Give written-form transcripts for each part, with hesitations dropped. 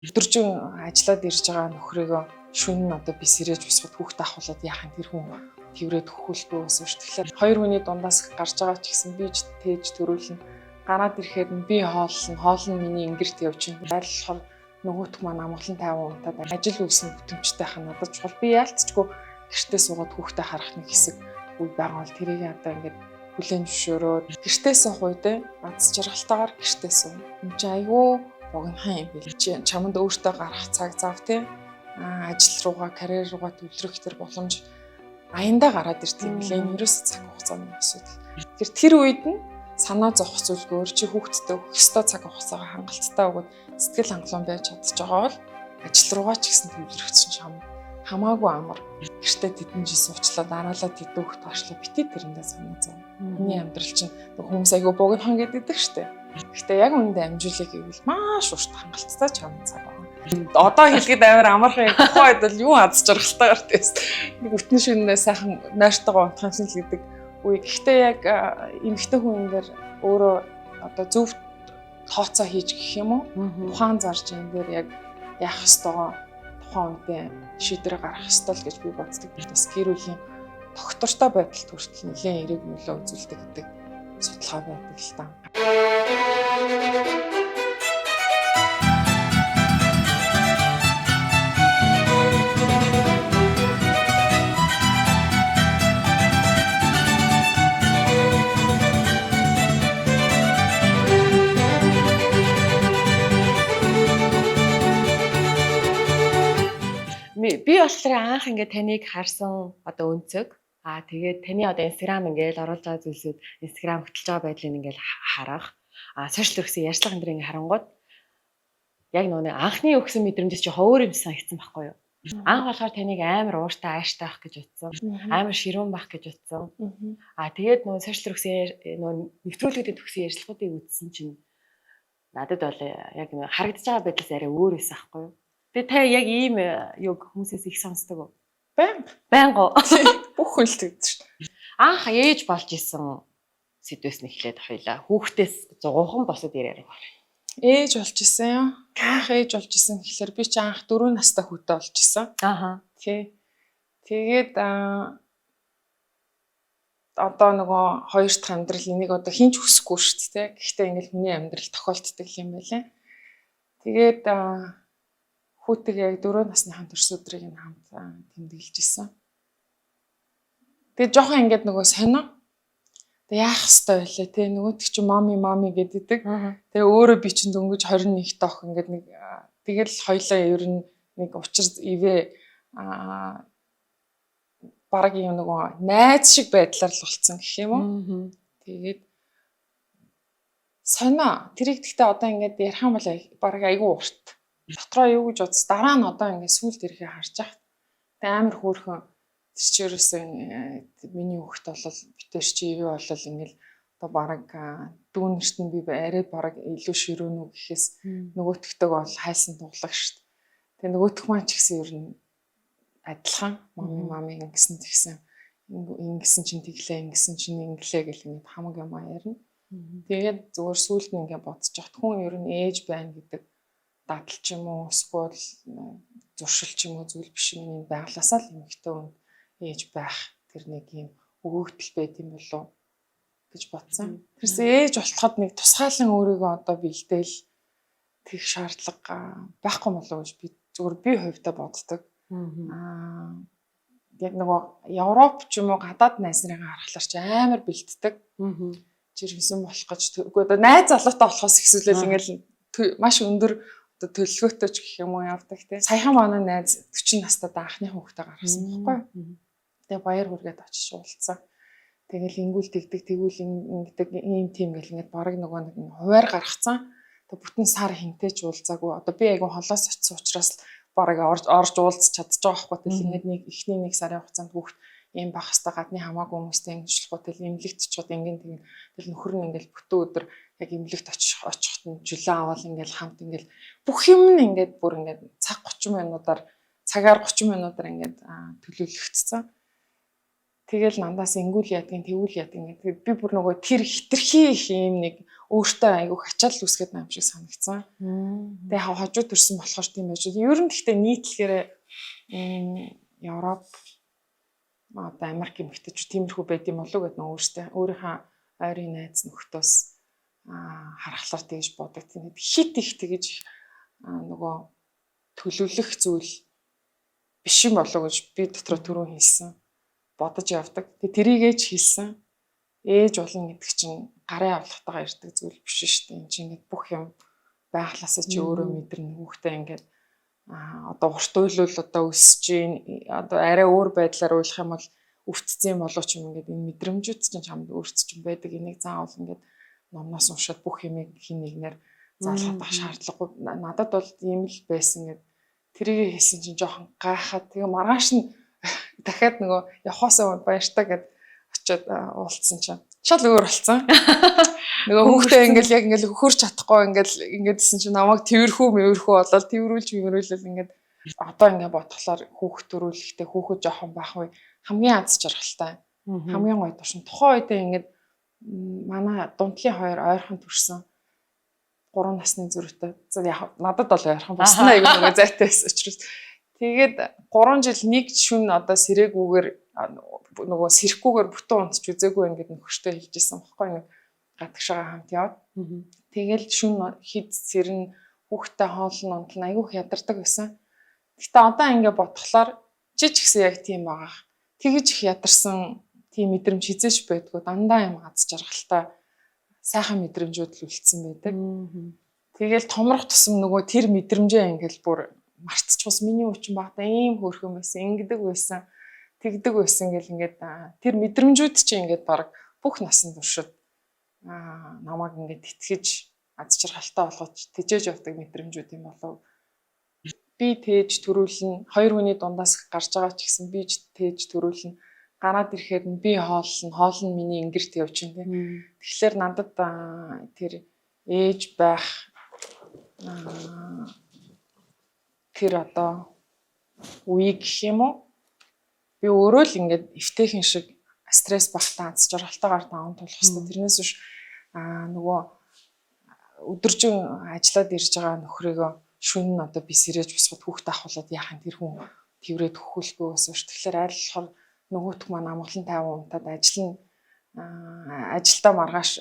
Өдөржин ажиллаад ирж байгаа нөхрийгөө шөнө нь одоо би сэрэж босгоод хүүхдээ авахулаад яах юм, тэр хүн тэрврээд хөхөлгүй байсан шүү. Тэгэхээр хоёр хүний дундаас гарч байгаа ч гэсэн би ч тээж төрүүлнэ. Гараад ирэхээр нь би хооллоно, хоол нь миний ингэрт явж байна. Айл болохоор нөгөөх маань амгалан тайван унтаад ажил үйлсэн бүтэмжтэй хаа надад чухал. Би яалтчгүй гэртээ суугаад хүүхдээ харах нэг хэсэг үе байгаа бол тэрийг одоо ингээд хүлээн зөвшөөрөөд гэртээ суух үедээ аз жаргалтайгаар гэртээ суу. Энд чинь айгүй богинохан юм бил. Чи чамд өөртөө гарах цаг зав тий ажил руугаа, карьер руугаа төвлөрөх тэр боломж аяндаа гараад ирдэг юм билээ. Энэ ерөөсөө цаг хугацааны асуудал. Тэгэхээр тэр үед нь санаа зовх зүйлгүй чи хүүхдтэй өгөх ёстой цаг хугацаагаа хангалттай өгөөд сэтгэл хангалуун байж чадчих байгаа бол ажил руугаа ч гэсэн төвлөрөх чинь чам хамаагүй амар. Гэртээ тэдэн жил суучлаа, дараалал тэдэн хүүхд таашлаа, бити тэрэндээ санаа зов. Миний амьдрал чинь хүмүүс айгүй богинохон гэдэг штэ. Гэхдээ яг үүндээ амжуулъя гэвэл маш урт хангалттай чам цаг байна. Одоо хэлгээд амар амархан юм. Тухайн үед бол юу аз жаргалтайгаар тест. Нэг бүтэн шөнө сайхан нойртойгоо унтах юмсан л гэдэг үе. Гэхдээ яг эмэгтэй хүн энэ дээр өөрөө одоо зөв тооцоо хийж гэх юм уу? Ухаан зарж энэ дээр яг яах ёстойгоо тухайн үедээ шийдвэр гаргах ёстой л гэж би боддог. Бас гэр бүлийн тогтвортой байдалд хүртэл нэлээд эерэг нөлөө үзүүлдэг гэдэг судалгаа байдаг л та. Би болохоор анх ингээд таныг харсан одоо өнцөг. Аа тэгээд таны одоо Instagram ингээд оруулж байгаа зүйлсүүд, Instagram хөтлөж байгаа байдлыг ингээд харах. Аа сошиал өгсөн ярьцлага энэ ингээд харангууд яг нөгөө анхны өгсөн мэдрэмжээс чи ховор юмсан санагдсан байхгүй юу? Анх болохоор таныг амар ууртай ааштай байх гэж утсан. Амар ширүүн байх гэж утсан. Аа тэгээд нөгөө сошиал өгсөн нөгөө нэвтрүүлгүүдэд өгсөн ярьцлагуудыг үзсэн чинь надад бол яг нөгөө харагдаж байгаа байдлаас арай өөр байсан байхгүй юу? Тэгээ та яг ийм юг хүмүүсээс их сонсдог уу? Байнга. Байнга уу? Бүх хүн л тэгдэг шүү дээ. Анх ээж болж исэн сэдвээс нь эхлээд хоёлаа. Хүүхдээс зугуухан босод ирээр байна. Ээж болж исэн юм. Анх ээж болж исэн гэхлээр би чи анх 4 настай хүүтэй болж исэн. Ааха. Тий. Тэгээд одоо нөгөө хоёр дахь амьдрал энийг одоо хинч хүсэхгүй шүү дээ. Гэхдээ ингээл хүний амьдрал тохиолддог юм байлээ. Тэгээд хүүтэйгээ яг 4 насныхаа төрсөн өдрийг нь хамт тэмдэглэж исэн. Тэгээд жоохон ингээд нөгөө сонио. Тэгээд яах хэвтэй байлээ те, нөгөөдөг чи мами мами гэдэг. Тэгээ өөрөө би чинь дөнгөж 21 тоох ингээд нэг тэгэл хоёлаа ер нь нэг учир ивэ бараг юм нөгөө найз шиг байдлаар л болцсон гэх юм уу. Тэгээд сонио тэрийг гэхдээ одоо ингээд ярих юм бол бараг айгүй урт. Дотроо юу гэж бодс дараа нь одоо ингээд сүулт ирэхээ харж яхад тэг амар хөөрхөн тэр чи ерөөсөө миний хүүхэд бол битэр чи ивэ болол ингээд одоо бараг дүүнерт нь би арай бараг илүү ширүүн үү гэхээс нөгөөтгдөг бол хайсан туглаг шүү дээ. Тэгээ нөгөөх маань ч гэсэн ер нь адилхан мами мами ингэсэн тэгсэн ингэсэн чинь тэглээ ингэсэн чинь инглээ гэл ингээд хамаг юм ярина. Тэгээд зүгээр сүулт нь ингээд бодож яхад хүн ер нь ээж байна гэдэг дадал ч юм уу эсвэл зуршил ч юм уу зүйл биш юм, энэ байглаасаа л эмэгтэй хүн ээж байх тэр нэг юм өгөгдөл байт юм болов гэж бодсон. Тэрс ээж болоход нэг тусгаалan өөрийгөө одоо бэлдээл тех шаардлага байхгүй болов гэж би зүгээр би хувьдаа боддог. Яг нөгөө Европ ч юм уу гадаад найз нарыгаа харахлаар чи амар бэлддэг. Жирэмсэн болох гэж үгүй одоо найз залуутай болохоос ихсүүлэл ингээл маш өндөр одоо төлөвлөгөөтэй ч гэх юм уу явдаг те. Саяхан манай найз 40 настай анхны хүүхдээ гаргасан байхгүй юу? Тэгээ баяр хүргээд очиж уулзсан. Тэгэл ингүүл тэгдэг, тэгвэл ингэдэг, ийм тийм гэл ингээд бараг нөгөө нэг хуваар гаргацсан. Тэг бүтэн сар хинтээч уулзаагүй. Одоо би айгу холоос очисон учраас бараг орж уулзч чадчих байгаа байхгүй. Тэгэл ингээд нэг эхний нэг сарын хугацаанд хүүхд ийм байх хэвээр гадны хамаагүй хүмүүстэй ингэж болохгүй, тэгэл эмнэлэгт очиход ингэн тэгин, тэгэл нөхөр нь ингээл бүтэн өдөр яг эмнэлэгт очиход нь жүлээ аваад ингээл хамт ингээл бүх юм нь ингээд бүр ингээд цаг 30 минутаар цагаар 30 минутаар ингээд төлөвлөгдсөн. Тэгэл нандаас ингүүл ядгийн тэгүүл ядгийн гэдэг. Би бүр нөгөө тэр хитрхи их юм нэг Өөртөө айгүй ачаал үүсгээд байгаа юм шиг санагдсан. Тэгээ хожуу төрсэн болохоор тийм байж. Ер нь гэхдээ нийтлэгээр Европ, одоо Америк эмэгтэйчүүд тиймэрхүү байд юм болов уу гэдэг нь өөртөө өөрийнхөө ойрын найз нөхдөс харахлаар тэгж бодог. Тийм хит их тэгж нөгөө төлөвлөх зүйл биш юм болов гэж би дотроо түрүүн хэлсэн. Бодож явдаг. Тэгээ тэрийгээ ч хэлсэн. Ээж болно гэдэг чинь гарын авлагатайгаа ирдэг зүйл биш шүү дээ. Энд чинь ингээд бүх юм байглаасаа чи өөрөө мэдэрнэ. Хүүхдээ ингээд одоо урт уйлвал одоо өсөж гин, одоо арай өөр байдлаар уйлах юм бол өвтцэн болоо ч юм, ингээд энэ мэдрэмжүүд чинь чамд өөрт чинь байдаг. Энийг заавал ингээд номноос уншаад бүх юмыг хин нэгнээр заалгаад байх шаардлагагүй. Надад бол ийм л байсан гэд тэрийг хэлсэн чинь жоохон гайхаад, тэгээ маргааш нь дахиад нөгөө явхаасаа баяртай гэд очиод уулзсан чинь шал өөр болсон. Нөгөө хүүхдээ ингээл яг ингээл хөрч чадахгүй ингээл ингээдсэн чинь намайг тэрхүү мэвэрхүү болоод тэрвэрлж мэврүүлэл ингээд одоо ингээ бодглохлоор хүүхд төрүүлэхдээ хүүхэд жоохон байх үе хамгийн аз жаргалтай. Хамгийн гоё туршин. Тухайн үедээ ингээд манай дундлын хоёр ойрхон төрсэн. 3 насны зөрүүтэй. За яг надад бол ойрхон, бусна аягүй нөгөө зайтай байсан учраас. Тэгээд 3 жил нэг шүн одоо сэрээгүүгээр нөгөө сэрэхгүйгээр бүтэн унтч үзээгүй ингээд нөхөртөө хэлжсэн баггүй, нэг гадагшаага хамт яваад. Тэгэл шүн хэд сэрнэ, хүүхдээ хоолн унтал айгүй их ядардаг байсан. Гэтэ одоо ингээ бодглохлоор чи ч гэсэн яг тийм байгаа. Тэгэж их ядарсан тийм мэдрэмж хизээш байдгүй. Дандаа юм аз жаргалтай сайхан мэдрэмжүүд л үлдсэн байдаг. Тэгэл томрох тусам нөгөө тэр мэдрэмжээ ингээл бүр мартчихвас, миний үчин багтаа ийм хөөрхөн байсан, ингэдэг байсан, тэгдэг байсан гэл ингээд тэр мэдрэмжүүд чи ингээд баг бүх насан туршид намайг ингээд тэтгэж аз жаргалтай болгож тэжээж явдаг мэдрэмжүүд юм болов. Би тээж төрүүлнэ, хоёр хүний дундаас гарч байгаа ч гэсэн би тээж төрүүлнэ. Гараад ирэхээр нь би хоолно, хоол нь миний ингэрт явж байна тийм. Тэгэхээр надад тэр ээж байх тэр одоо үе гэх юм уу? Би өөрөө л ингээд эвтэйхэн шиг стресс багтаа аз жаргалтайгаар даван туулах хэрэгтэй. Тэрнээс биш нөгөө өдөржин ажиллаад ирж байгаа нөхрийгөө шүн нь одоо би сэрэж босгоод хүүхдээ авахулаад яах юм, тэр хүн тэрврээд хөхүүлэхгүй байсан ш. Тэгэхээр аль болохоор нөгөөх маань амгалан тайван унтаад ажил нь ажилдаа маргааш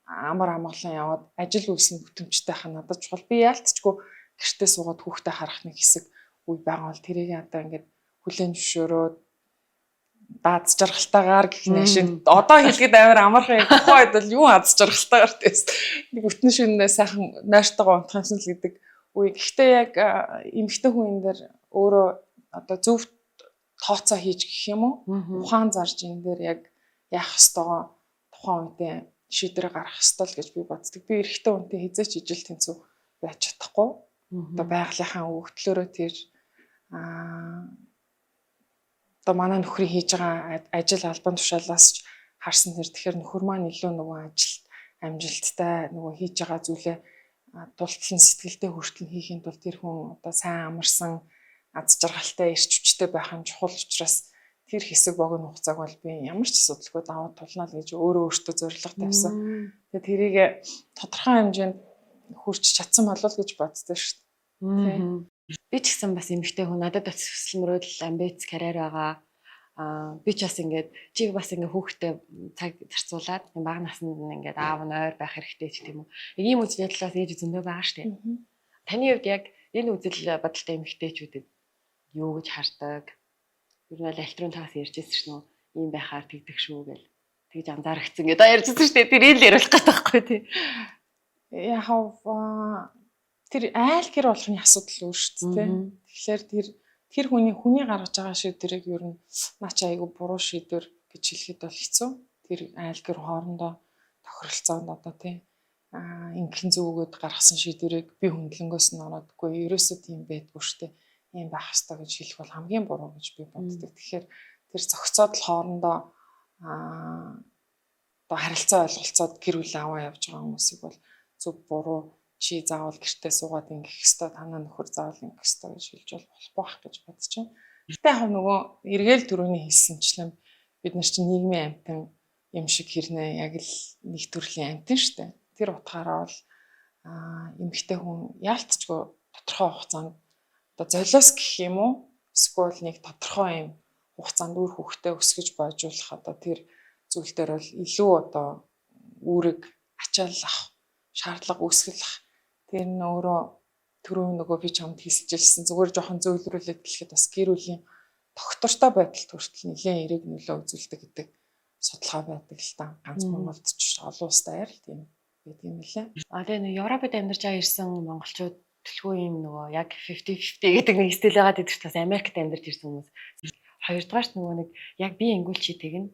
амар амгалан яваад ажил үйлсэн бүтэмжтэй хаа надад чухал. Би яалтчгүй гэртээ суугаад хүүхдээ харах нэг хэсэг үе байгаа бол тэрийг одоо ингээд хүлээн зөвшөөрөөд аз жаргалтайгаар гэх нэг шиг одоо хэлэхэд амар амархан, тухайн үед бол юу аз жаргалтайгаар тест нэг бүтэн шөнө сайхан нойртойгоо унтах юмсан л гэдэг үе. Гэхдээ яг эмэгтэй хүн энэ дээр өөрөө одоо зөв тооцоо хийж гэх юм уу, ухаан зарж энэ дээр яг яах ёстойгоо тухайн үедээ шийдвэр гаргах ёстой л гэж би боддог. Би эрэгтэй хүнтэй хизээч ижил тэнцүү байж чадахгүй. Одоо байгалийнхаа өгөгдлөөрөө тэр одоо манай нөхрийн хийж байгаа ажил албан тушаалаас ч харсан тэр, тэгэхээр нөхөр маань илүү нөгөө ажилд амжилттай, нөгөө хийж байгаа зүйлээ тултал нь сэтгэлдээ хүртэл хийхийн тулд тэр хүн одоо сайн амарсан, аз жаргалтай, эрч хүчтэй байх нь чухал учраас тэр хэсэг богино хугацааг бол би ямар ч асуудалгүй даваад тулнаа л гэж өөрөө өөртөө зорилго тавьсан. Тэгээ тэрийг тодорхой хэмжээнд хүрч чадсан болов уу гэж боддог шүү дээ. Би ч гэсэн бас эмэгтэй хүн, надад бас хүсэл мөрөөдөл, амбиц, карьер байгаа. Би ч бас ингээд чи бас ингээд хүүхдээ цаг зарцуулаад бага наснд нь ингээд аав нь ойр байх хэрэгтэй ч тийм үү. Ийм үзэл бодлоос ээж зөндөө байгаа шүү дээ. Таны хувьд яг энэ үзэл бодолтой эмэгтэйчүүдэд юу гэж хардаг? Ер нь бол альтрын таас ярьжсэн шнэ үү? Ийм байхаар тэгдэх шүү гэл. Тэгж анзаарчихсан гэдэг ярьжсэн шүү дээ. Тэрийг л яриулах гэдэг байхгүй тий. Яг тэр айл гэр болгоны асуудал өөр шүү дээ. Тэгэхээр тэр хүний гаргаж байгаа шийдвэрийг ер нь наа чи айгу буруу шийдвэр гэж хэлэхэд бол хэцүү. Тэр айл гэр хоорондоо тохиролцоонд одоо тий ингэхэн зүгөөд гаргасан шийдвэрийг би хүндлэнгөөс нь ороодгүй, ерөөсөө тийм байдгүй шүү дээ. Ийм байх ёстой гэж хэлэх бол хамгийн буруу гэж би боддог. Тэгэхээр тэр зохицоод л хоорондоо одоо харилцаа ойлголцоод гэр бүл аваа явж байгаа хүмүүсийг бол зөв буруу, чи заавал гэртээ суугаад ингэх ёстой, танаа нөхөр заавал ингэх ёстой гэж хэлж бол болохгүй байх гэж бодож байна. Гэтэ яг нөгөө эргээл түрүүний хэлсэнчлэн бид нар чинь нийгмийн амьтан юм шиг хэрнээ яг л нэг төрлийн амьтан шүү дээ. Тэр утгаараа бол эмэгтэй хүн яалтчгүй тодорхой хугацаанд одоо золиос гэх юм уу эсвэл нэг тодорхой юм хугацаанд үр хүүхдээ өсгөж боожуулах одоо тэр зүйл дээр бол илүү одоо үүрэг ачааллах шаардлага үүсгэх. Тэр нь өөрөө түрүү нөгөө би чамд хэлсэжсэн зүгээр жоохон зөөлрүүлээд хэлэхэд бас гэр бүлийн тогтвортой байдалд хүртэл нэлээд эерэг нөлөө үзүүлдэг гэдэг судалгаа байдаг л та. Ганц Монголд ч олон улсад аяар л тийм байдаг юм лээ. А тэгээ нэг Европод амьдарч байгаа ирсэн монголчууд төлхөө юм нөгөө яг 50-50 гэдэг нэг стил байгаа гэдэг чинь бас Америкт амьдарч ирсэн хүмүүс. Хоёрдугаарт нөгөө нэг яг би ингүүл чи тэгнэ.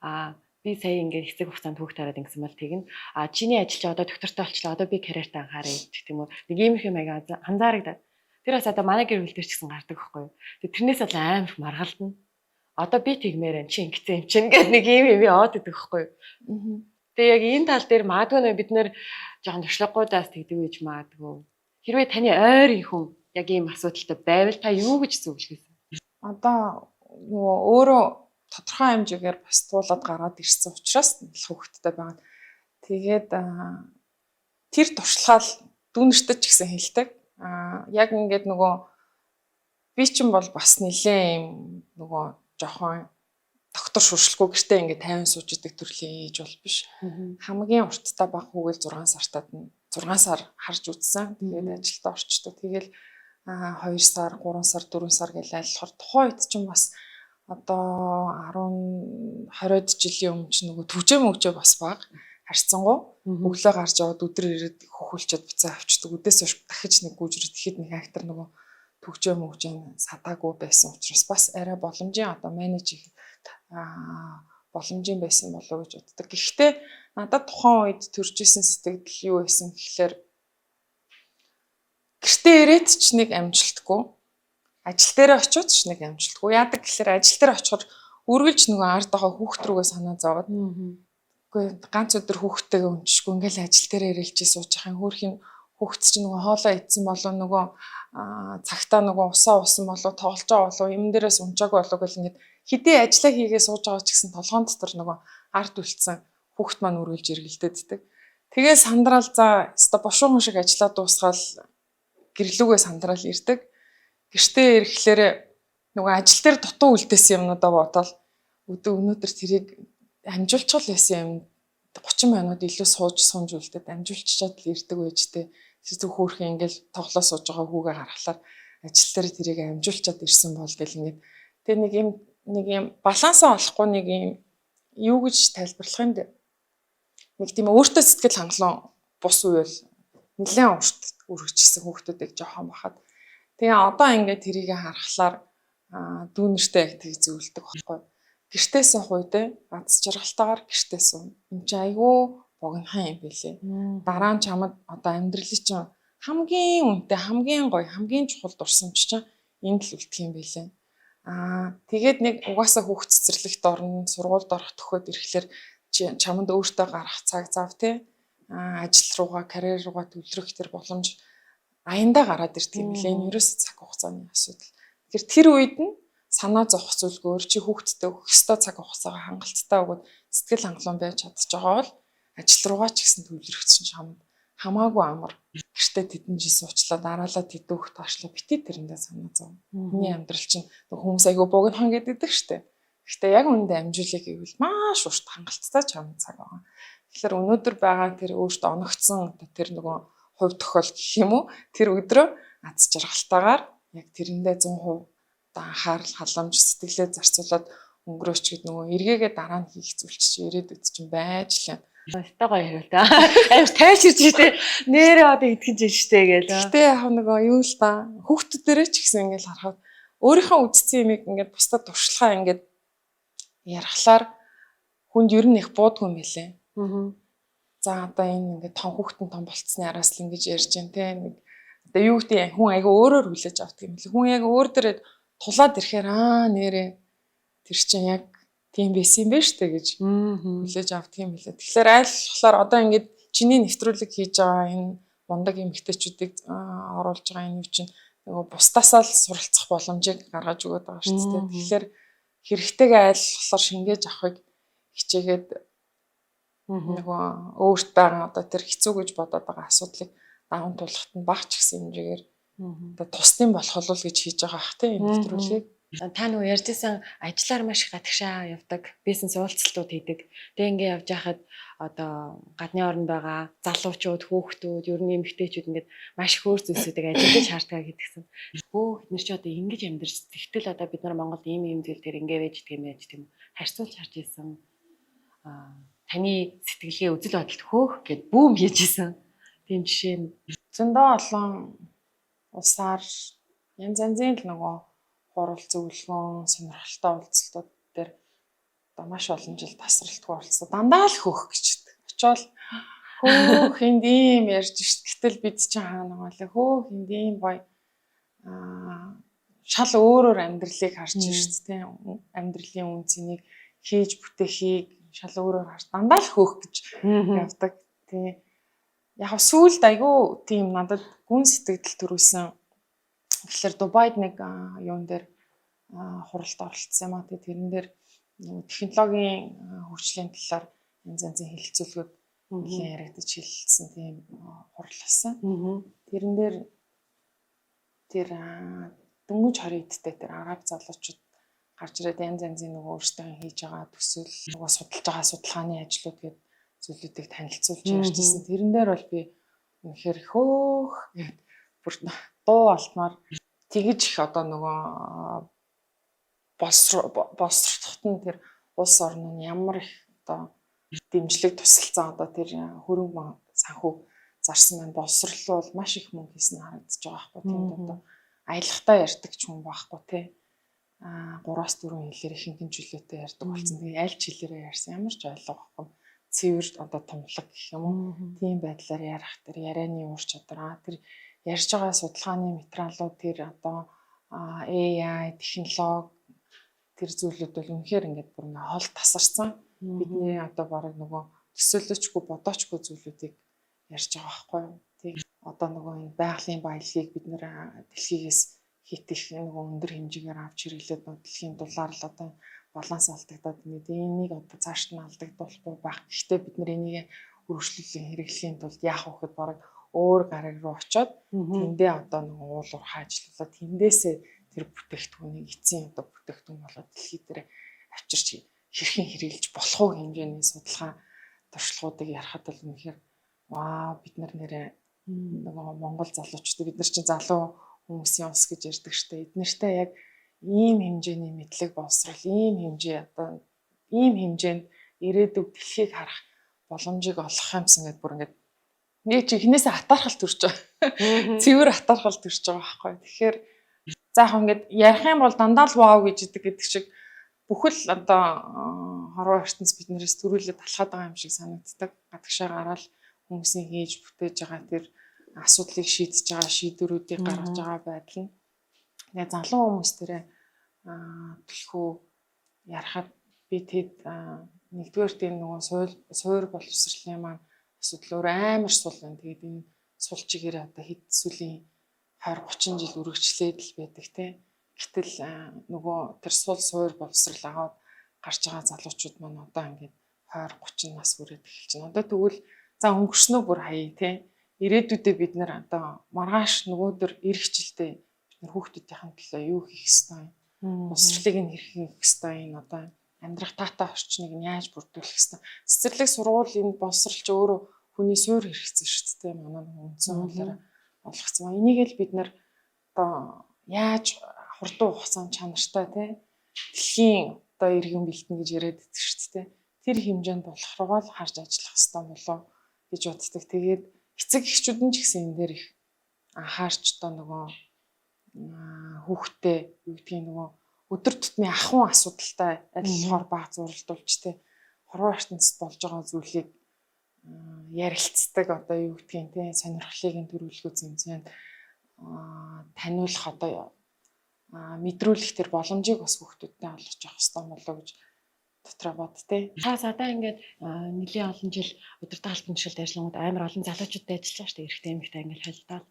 А би сая ингээд хэсэг хугацаанд хүүхд тараад ингэсэн бол тэгнэ. А чиний ажил чи одоо доктортой болчлоо. Одоо би карьертаа анхааръя гэх юм уу. Нэг иймэрхүү маяг анзаарагдаад. Тэр бас одоо манай гэр бүл дээр ч гэсэн гардаг байхгүй юу. Тэгээ тэрнээс бол амар их маргалдана. Одоо би тэгмээр байна. Чи ингэсэн юм чинь гэд нэг ийм юм яваад идэх байхгүй юу. Тэгээ яг энэ тал дээр магадгүй нэ бид нэр жоохон туршлагагүйдаас тэгдэг байж магадгүй. Хэрвээ таны ойрын хүн яг ийм асуудалтай байвал та юу гэж зөвлөх вэ? Одоо нөгөө өөрөө тодорхой хэмжээгээр бас туулаад гараад ирсэн учраас л хүүхэдтэй байгаа. Тэгээд тэр туршлагаа дүүнертэй ч гэсэн хэлдэг. Яг ингээд нөгөө би чинь бол бас нэлээ юм нөгөө жоохон доктор шуршлгүй гэртээ ингээд 50 сууж идэг төрлийн ээж бол биш. Хамгийн урттай баг хүүгээл 6 сартад нь 6 сар харж үзсэн. Тэгээд ажилдаа орчдөг. Тэгэл 2 сар, 3 сар, 4 сар гэж айлхаар тухайн үед чинь бас одоо 10 20-од жилийн өмнө чинь нөгөө түжээ мөгжөө бас баг харьцангуй өглөө гарч яваад өдөр ирээд хөхүүлчихэд буцаа авчдаг. Үдээс хойш дахиж нэг гүйж ирээд тэгэхэд нэг актер нөгөө түгжээ мөгжээ садаагүй байсан учраас бас арай боломжийн одоо менеж хийх боломжийн байсан болов уу гэж боддог. Гэхдээ надад тухайн үед төрж исэн сэтгэл юу байсан гэхлээр гэртээ ирээд ч нэг амжилтгүй, ажил дээрээ очиод ч нэг амжилтгүй. Яадаг гэхлээр ажил дээр очихоор үргэлж нөгөө ард байгаа хүүхд рүүгээ санаа зовоод үгүй ганц өдөр хүүхдтэйгээ өнчшгүй ингээл ажил дээрээ ирэлчээ сууж байгаа юм. Хөөрхийн хүүхд чинь нөгөө хоолоо идсэн болов нөгөө цагтаа нөгөө усаа уусан болов тоглож байгаа болов юм дээрээс унчаагүй болов гэл ингээд хэдий ажиллаа хийгээ сууж байгаа ч гэсэн толгоон дотор нөгөө ард үлдсэн хүүхд маань үргэлж эргэлдээддэг. Тэгээ сандраал за өстой бошуун шиг ажиллаа дуусгаал гэрлүүгээ сандраал ирдэг. Гэртээ ирэхлээр нөгөө ажил дээр дутуу үлдээсэн юмнуудаа бодоол өдөө өнөөдөр тэрийг амжуулчих л байсан юм 30 минут илүү сууж сунж үлдээд амжуулчиад л ирдэг байж тээ. Тэр зүг хөөрхөн ингээл тоглоо сууж байгаа хүүгээ харахлаар ажил дээр тэрийг амжуулчиад ирсэн бол гэл ингээд тэгээ нэг юм балансаа олохгүй нэг юм юу гэж тайлбарлах юм бэ? Нэг тийм өөртөө сэтгэл хангалуун бус үе бол нэлээд урт үргэлжсэн хүүхдүүдийг жоохон бахад. Тэгээ одоо ингээд тэрийг харахлаар дүүнертэй яг тийг зөвлөдөг байхгүй. Гэртээ суух үедээ аз жаргалтайгаар гэртээ сууна. Энд чинь айгүй богинохан юм билээ. Дараа нь чамд одоо амьдралын чинь хамгийн үнэтэй, хамгийн гоё, хамгийн чухал дурсамж чинь энд л үлдэх юм билээ. Тэгээд нэг угаасаа хүүхд цэцэрлэгт орно, сургуульд орох төхөөд ирэхлээр чамд өөртөө гарах цаг зав те ажил руугаа, карьер руугаа төвлөрөх тэр боломж аяндаа гараад ирдэг юм билээ. Энэ ерөөсөө цаг хугацааны асуудал. Тэгэхээр тэр үед нь санаа зовх зүйлгүй чи хүүхдтэй өгөх ёстой цаг хугацаагаа хангалттай өгөөд сэтгэл хангалуун байж чадчих байгаа бол ажил руугаа ч гэсэн төвлөрөх чинь чамд хамаагүй амар. Гэртээ тэдэн жил суучлаа дараалал тэдэн хүүхд таашлаа бити тэрэндээ санаа зов. Миний амьдрал чинь хүмүүс айгүй богинохон гэдэг штэ. Гэхдээ яг үүндээ амжуулъя гэвэл маш урт хангалттай чам цаг байгаа. Тэгэхээр өнөөдөр байгаа тэр өөртөө оногцсон тэр нөгөө хувь тохиол гэх юм уу тэр өдрөө аз жаргалтайгаар яг тэрэндээ 100% одоо анхаарал халамж сэтгэлээ зарцуулаад өнгөрөөч гэд нөгөө эргээгээ дараа нь хийх зүйл чинь ирээдүйд чинь байж л юм. Өстой гоё хариулт. Амар тайширч штэ. Нэрээ одоо идэх чинь штэ гээл. Гэтэ яг нөгөө юу л та хүүхдүүдэрээ ч гэсэн ингээл харахад өөрийнхөө үдцсэн юмыг ингээд бусдад туршлагаа ингээд ярахлаар хүнд ер нь их буудгүй юм билээ. За одоо энэ ингээд том хүүхдэн том болцсны араас л ингэж ярьж байна те нэг одоо юу гэдэг хүн айгүй өөрөөр хүлээж авдаг юм билээ. Хүн яг өөр дээрээ тулаад ирэхээр аа нэрээ тэр чинь яг тийм байсан юм байна штэ гэж хүлээж авдаг юм билээ. Тэгэхээр аль болохоор одоо ингээд чиний нэвтрүүлэг хийж байгаа энэ мундаг эмэгтэйчүүдийг оруулж байгаа энэ юу чинь нөгөө бусдаасаа л суралцах боломжийг гаргаж өгöd байгаа шүү дээ. Тэгэхээр хэрэгтэйгээ аль болохоор шингээж авахыг хичээгээд Нөгөө өөрт байгаа одоо тэр хэцүү гэж бодоод байгаа асуудлыг даван туулахад нь баг ч гэсэн хэмжээгээр одоо тусдын болох л гэж хийж байгаа ах тийм энэ нэвтрүүлгийг. Та нөгөө ярьжсэн ажиллаар маш их гадагшаа явдаг, бизнес уулзалтууд хийдэг. Тэгээ ингээ явж байхад одоо гадны оронд байгаа залуучууд, хүүхдүүд, ер нь эмэгтэйчүүд ингээд маш их өөр зүйлсүүдийг ажиллаж хардгаа гэдгсэн. Хөөх бид нар чи одоо ингэж амьдарч, тэгтэл одоо бид нар Монголд ийм ийм зүйл дээр ингээ байж гэх юм яаж тийм харьцуулж харж исэн. Аа таны сэтгэлгээ үзэл бодолд хөөх гэд бүүм хийж исэн. Тийм жишээ нь зөндөө олон улсаар янз янзын л нөгөө хурал зөвлөгөөн, сонирхолтой уулзалтууд дээр одоо маш олон жил тасралтгүй оролцсон. Дандаа л хөөх гэж идэг. Очоод хөөх энд ийм ярьж шít. Гэтэл бид чинь хаана байгаа лээ. Хөөх энд ийм гоё аа шал өөрөөр амьдралыг харж шít тийм амьдралын үн цэнийг хийж бүтээхийг шал өөрөөр харж дандаа л хөөх гэж явдаг. Тийм. Яг сүүлд айгүй тийм надад гүн сэтгэл төрүүлсэн. Тэгэхээр Дубайд нэг юун дээр хуралд оролцсон юм а. Тэгээ тэрэн дээр нөгөө технологийн хөгжлийн талаар янз янзын хэлэлцүүлгүүд нэлийн яригдаж хэлэлцсэн тийм хурал болсон. Тэрэн дээр тэр дөнгөж 20 эдтэй тэр араб залуучууд гарч ирээд янз янзын нөгөө өөрсдөө хийж байгаа төсөл, нөгөө судалж байгаа судалгааны ажлууд гээд зүйлүүдийг танилцуулж ярьжсэн. Тэрэн дээр бол би үнэхээр хөөх гэд бүр дуу алтмаар тэгж их одоо нөгөө боловсроход нь тэр улс орн нь ямар их одоо дэмжлэг тусалцаа одоо тэр хөрөнгө санхүү зарсан маань боловсрлол бол маш их мөнгө хийсэн харагдаж байгаа байхгүй. Тэнд одоо аялахдаа ярьдаг ч хүн байхгүй те. Аа 3-4 хэлээр ихэнх нь чөлөөтэй ярьдаг болсон. Тэгээ аль ч хэлээрээ ярьсан ямар ч ойлго байхгүй. Цэвэр одоо томлог гэх юм уу. Тийм байдлаар ярих тэр ярианы ур чадвар тэр ярьж байгаа судалгааны материалууд тэр одоо AI технологи тэр зүйлүүд бол үнэхээр ингээд бүр ингээ хол тасарсан. Бидний одоо бараг нөгөө төсөөлөчгүй бодоочгүй зүйлүүдийг ярьж байгаа байхгүй юу. Тэг одоо нөгөө энэ байгалийн баялагийг бид нэр дэлхийгээс хит их нөгөө өндөр хэмжээгээр авч хэрэглээд нөгөө дэлхийн дулаар л одоо баланс алдагдаад ингээд энийг одоо цаашд нь алдагдуулахгүй байх. Гэхдээ бид нар энийг үргэлжлүүлэн хэрэглэхийн тулд яах вэ гэхэд бараг өөр гараг руу очиод тэндээ одоо нөгөө уул уурхай ажиллуулаад тэндээсээ тэр бүтээгдэхүүнийг эцсийн одоо бүтээгдэхүүн болоод дэлхий дээр авчирч хэрхэн хэрэглэж болох уу хэмжээний судалгаа туршлагуудыг ярахад бол үнэхээр вау бид нар нэрээ нөгөө Монгол залуучууд бид нар чинь залуу хүмүүсийн улс гэж ярьдаг штэ. Эд нартай яг ийм хэмжээний мэдлэг боловсрал, ийм хэмжээ одоо ийм хэмжээнд ирээдүг дэлхийг харах боломжийг олох юмсан гэдээ бүр ингээд нэг чи эхнээсээ атаархал төрж байгаа. Цэвэр атаархал төрж байгаа байхгүй. Тэгэхээр за яг ингээд ярих юм бол дандаа л вау гэж идэг гэдэг шиг бүхэл одоо хорвоо ертөнц биднээс төрүүлээд алхаад байгаа юм шиг санагддаг. Гадагшаа гараад хүмүүсийн хийж бүтээж байгаа тэр асуудлыг шийдэж байгаа шийдвэрүүдийг гаргаж байгаа байдал нь. Тэгээ залуу хүмүүс тэрэ түлхүү ярахад би тэд нэгдүгээр тийм нөгөө суур боловсролын маань асуудал өөр амар сул байна. Тэгээд энэ сул чигээр одоо хэд сүлийн 20 30 жил үргэлжлээд л байдаг те. Гэтэл нөгөө тэр сул суур боловсрал аваад гарч байгаа залуучууд маань одоо ингээд 20 30 нас хүрээд эхэлж байна. Одоо тэгвэл за өнгөрснөө бүр хаяа те. Ирээдүйдээ бид нэр одоо маргааш нөгөөдөр ирэх жилдээ бид нар хүүхдүүдийн төлөө юу хийх ёстой юм? Боловсролыг нь хэрхэн хийх ёстой юм? Одоо амьдрах таатай орчныг нь яаж бүрдүүлэх ёстой? Цэцэрлэг сургууль энэ боловсрол ч өөрөө хүний суур хэрэгцээ шүү дээ. Манай нэг үндсэн хуулиар олгоцсон. Энийг л бид нар одоо яаж хурдан хугацаанд чанартай те дэлхийн одоо иргэн бэлтэн гэж яриад байдаг шүү дээ. Тэр хэмжээнд болох руугаа л харж ажиллах ёстой болов гэж боддог. Тэгээд эцэг эхчүүд нь ч гэсэн энэ дээр их анхаарч одоо нөгөө хүүхдтэй юу гэдгийг нөгөө өдөр тутмын ахуйн асуудалтай адилхаар баг зуралдуулж те хорвоо ертөнцид болж байгаа зүйлийг ярилцдаг одоо юу гэдгийг те сонирхлыг нь төрүүлэхүү зэмзээнд таниулах одоо мэдрүүлэх тэр боломжийг бас хүүхдүүдтэй олгож явах хэрэгтэй болоо гэж дотроо бод те. Та одоо ингээд нэлийн олон жил удирдах албан тушаалд ажиллангууд амар олон залуучуудтай ажиллаж байгаа шүү дээ. Эрэгтэй эмэгтэй ингээд холилдоод.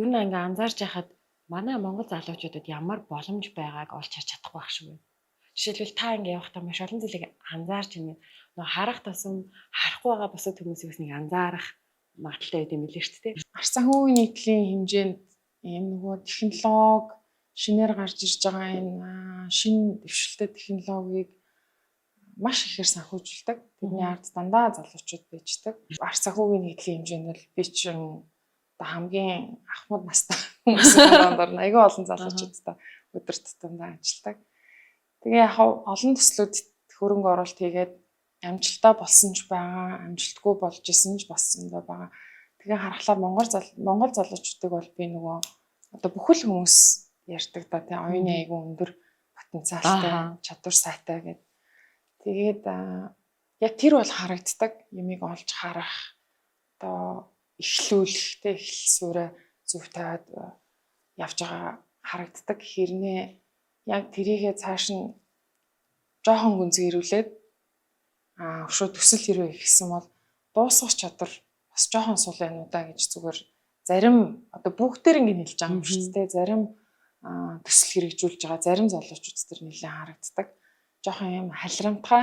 Ер нь ингээд анзаарч байхад манай Монгол залуучуудад ямар боломж байгааг олж харж чадахгүй байх шиг байна. Жишээлбэл та ингэ явахдаа маш олон зүйлийг анзаарч ингэ нөө харах тусам харахгүй байгаа бусад хүмүүсийг бас нэг анзаарах магадлалтай байд юм билээ шүү дээ. Ард санхүүгийн нийтлийн хэмжээнд ийм нөгөө технологи шинээр гарч ирж байгаа энэ шинэ дэвшилтэй технологиг маш ихээр санхүүжүүлдэг. Тэрний ард дандаа залуучууд байждаг. Ард санхүүгийн нийтлийн хэмжээнд бол би чинь одоо хамгийн ахмад настай хүмүүсийн дундаар айгүй олон залуучуудтай өдөр тутамдаа ажилладаг. Тэгээ яг олон төслүүд хөрөнгө оруулалт хийгээд амжилттай болсон ч байгаа, амжилтгүй болж исэн ч бас зөндөө байгаа. Тэгээ харахлаар Монгол залуучуудыг бол би нөгөө одоо бүхэл хүмүүс ярьдаг да тий оюуны айгүй өндөр потенциалтай, чадвар сайтай гэдэг. Тэгээд яг тэр бол харагддаг. Ямиг олж харах, одоо эхлүүлэх, тэ эхлэл суурай зөв тавиад явж байгаа харагддаг. Хэрнээ яг тэрийгээ цааш нь жоохон гүнзгийрүүлээд өшөө төсөл хэрвээ ихсэн бол дуусгах чадвар бас жоохон сул байна уу да гэж зүгээр зарим одоо бүгдээр ингэ хэлж байгаа юм шүү дээ. Зарим төсөл хэрэгжүүлж байгаа зарим залуучууд төр нэлээд харагддаг. Жоохон юм халирамтгай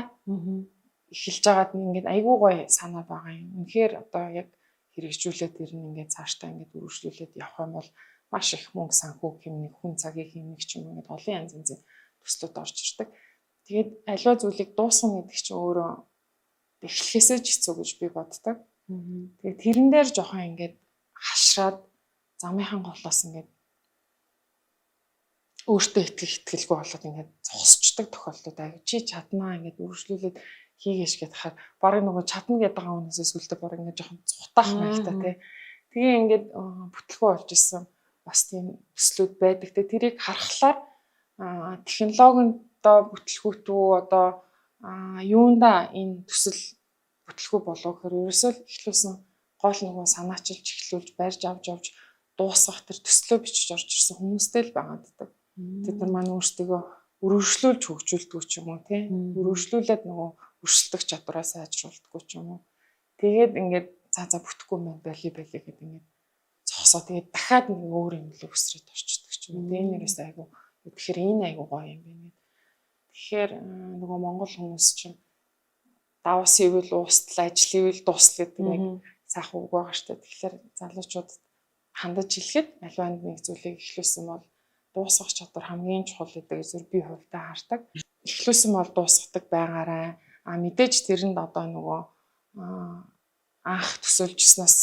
эхэлж байгаад нь ингээд айгүй гоё санаа байгаа юм. Үнэхээр одоо яг хэрэгжүүлээд тэр нь ингээд цаашдаа ингээд үргэлжлүүлээд явах юм бол маш их мөнгө санхүү хэмнэх, хүн цагийг хэмнэх ч юм уу ингээд олон янз янзын төслүүд орж ирдэг. Тэгээд аливаа зүйлийг дуусгах гэдэг чинь өөрөө эхлэхээсээ ч хэцүү гэж би боддог. Тэгээд тэрэн дээр жоохон ингээд хашраад замынхан голоос ингээд өөртөө итгэх итгэлгүй болоод ингээд зогсчдаг тохиолдлууд аяг чи чаднаа ингээд үргэлжлүүлээд хийгээш гэд хахаар бараг нөгөө чадна гэдэг байгаа хүнээсээ сүлдө бараг ингээд жоохон цухтаах маягтай тий. Тэгээ ингээд бүтлгүү болж исэн бас тийм төслүүд байдаг. Тэгээ тэрийг харахлаар технологи нь одоо бүтлгүүтүү одоо юундаа энэ төсөл бүтлгүү болов гэхээр ерөөсөө л эхлүүлсэн гол нөгөө санаачилж эхлүүлж барьж авч явж дуусгах тэр төслөө бичиж орж ирсэн хүмүүстэй л байгаа гэдэг. Тэд нар маань өөрсдөө өргөжлүүлж хөгжүүлдэг ч юм уу тий. Өргөжлүүлээд нөгөө өрсөлдөх чадвараа сайжруулдаггүй ч юм уу. Тэгээд ингээд за бүтэхгүй юм байли байли гэдэг ингээд зогсоо. Тэгээд дахиад нэг өөр юм л өсрээд орчдөг ч юм уу. Энэ нэрээс айгу тэгэхээр энэ айгу гоё юм байна. Тэгэхээр нөгөө монгол хүмүүс чинь давс ивэл уустал, ажил ивэл дуустал гэдэг нэг сайхан үг байгаа шүү дээ. Тэгэхээр залуучууд хандаж хэлэхэд аливаа нэг зүйлийг эхлүүлсэн бол дуусгах чадвар хамгийн чухал гэдэг зүр би хувьдаа хардаг. Эхлүүлсэн бол дуусгадаг байгаарай. А мэдээж тэрэнд одоо нөгөө анх төсөөлжснээс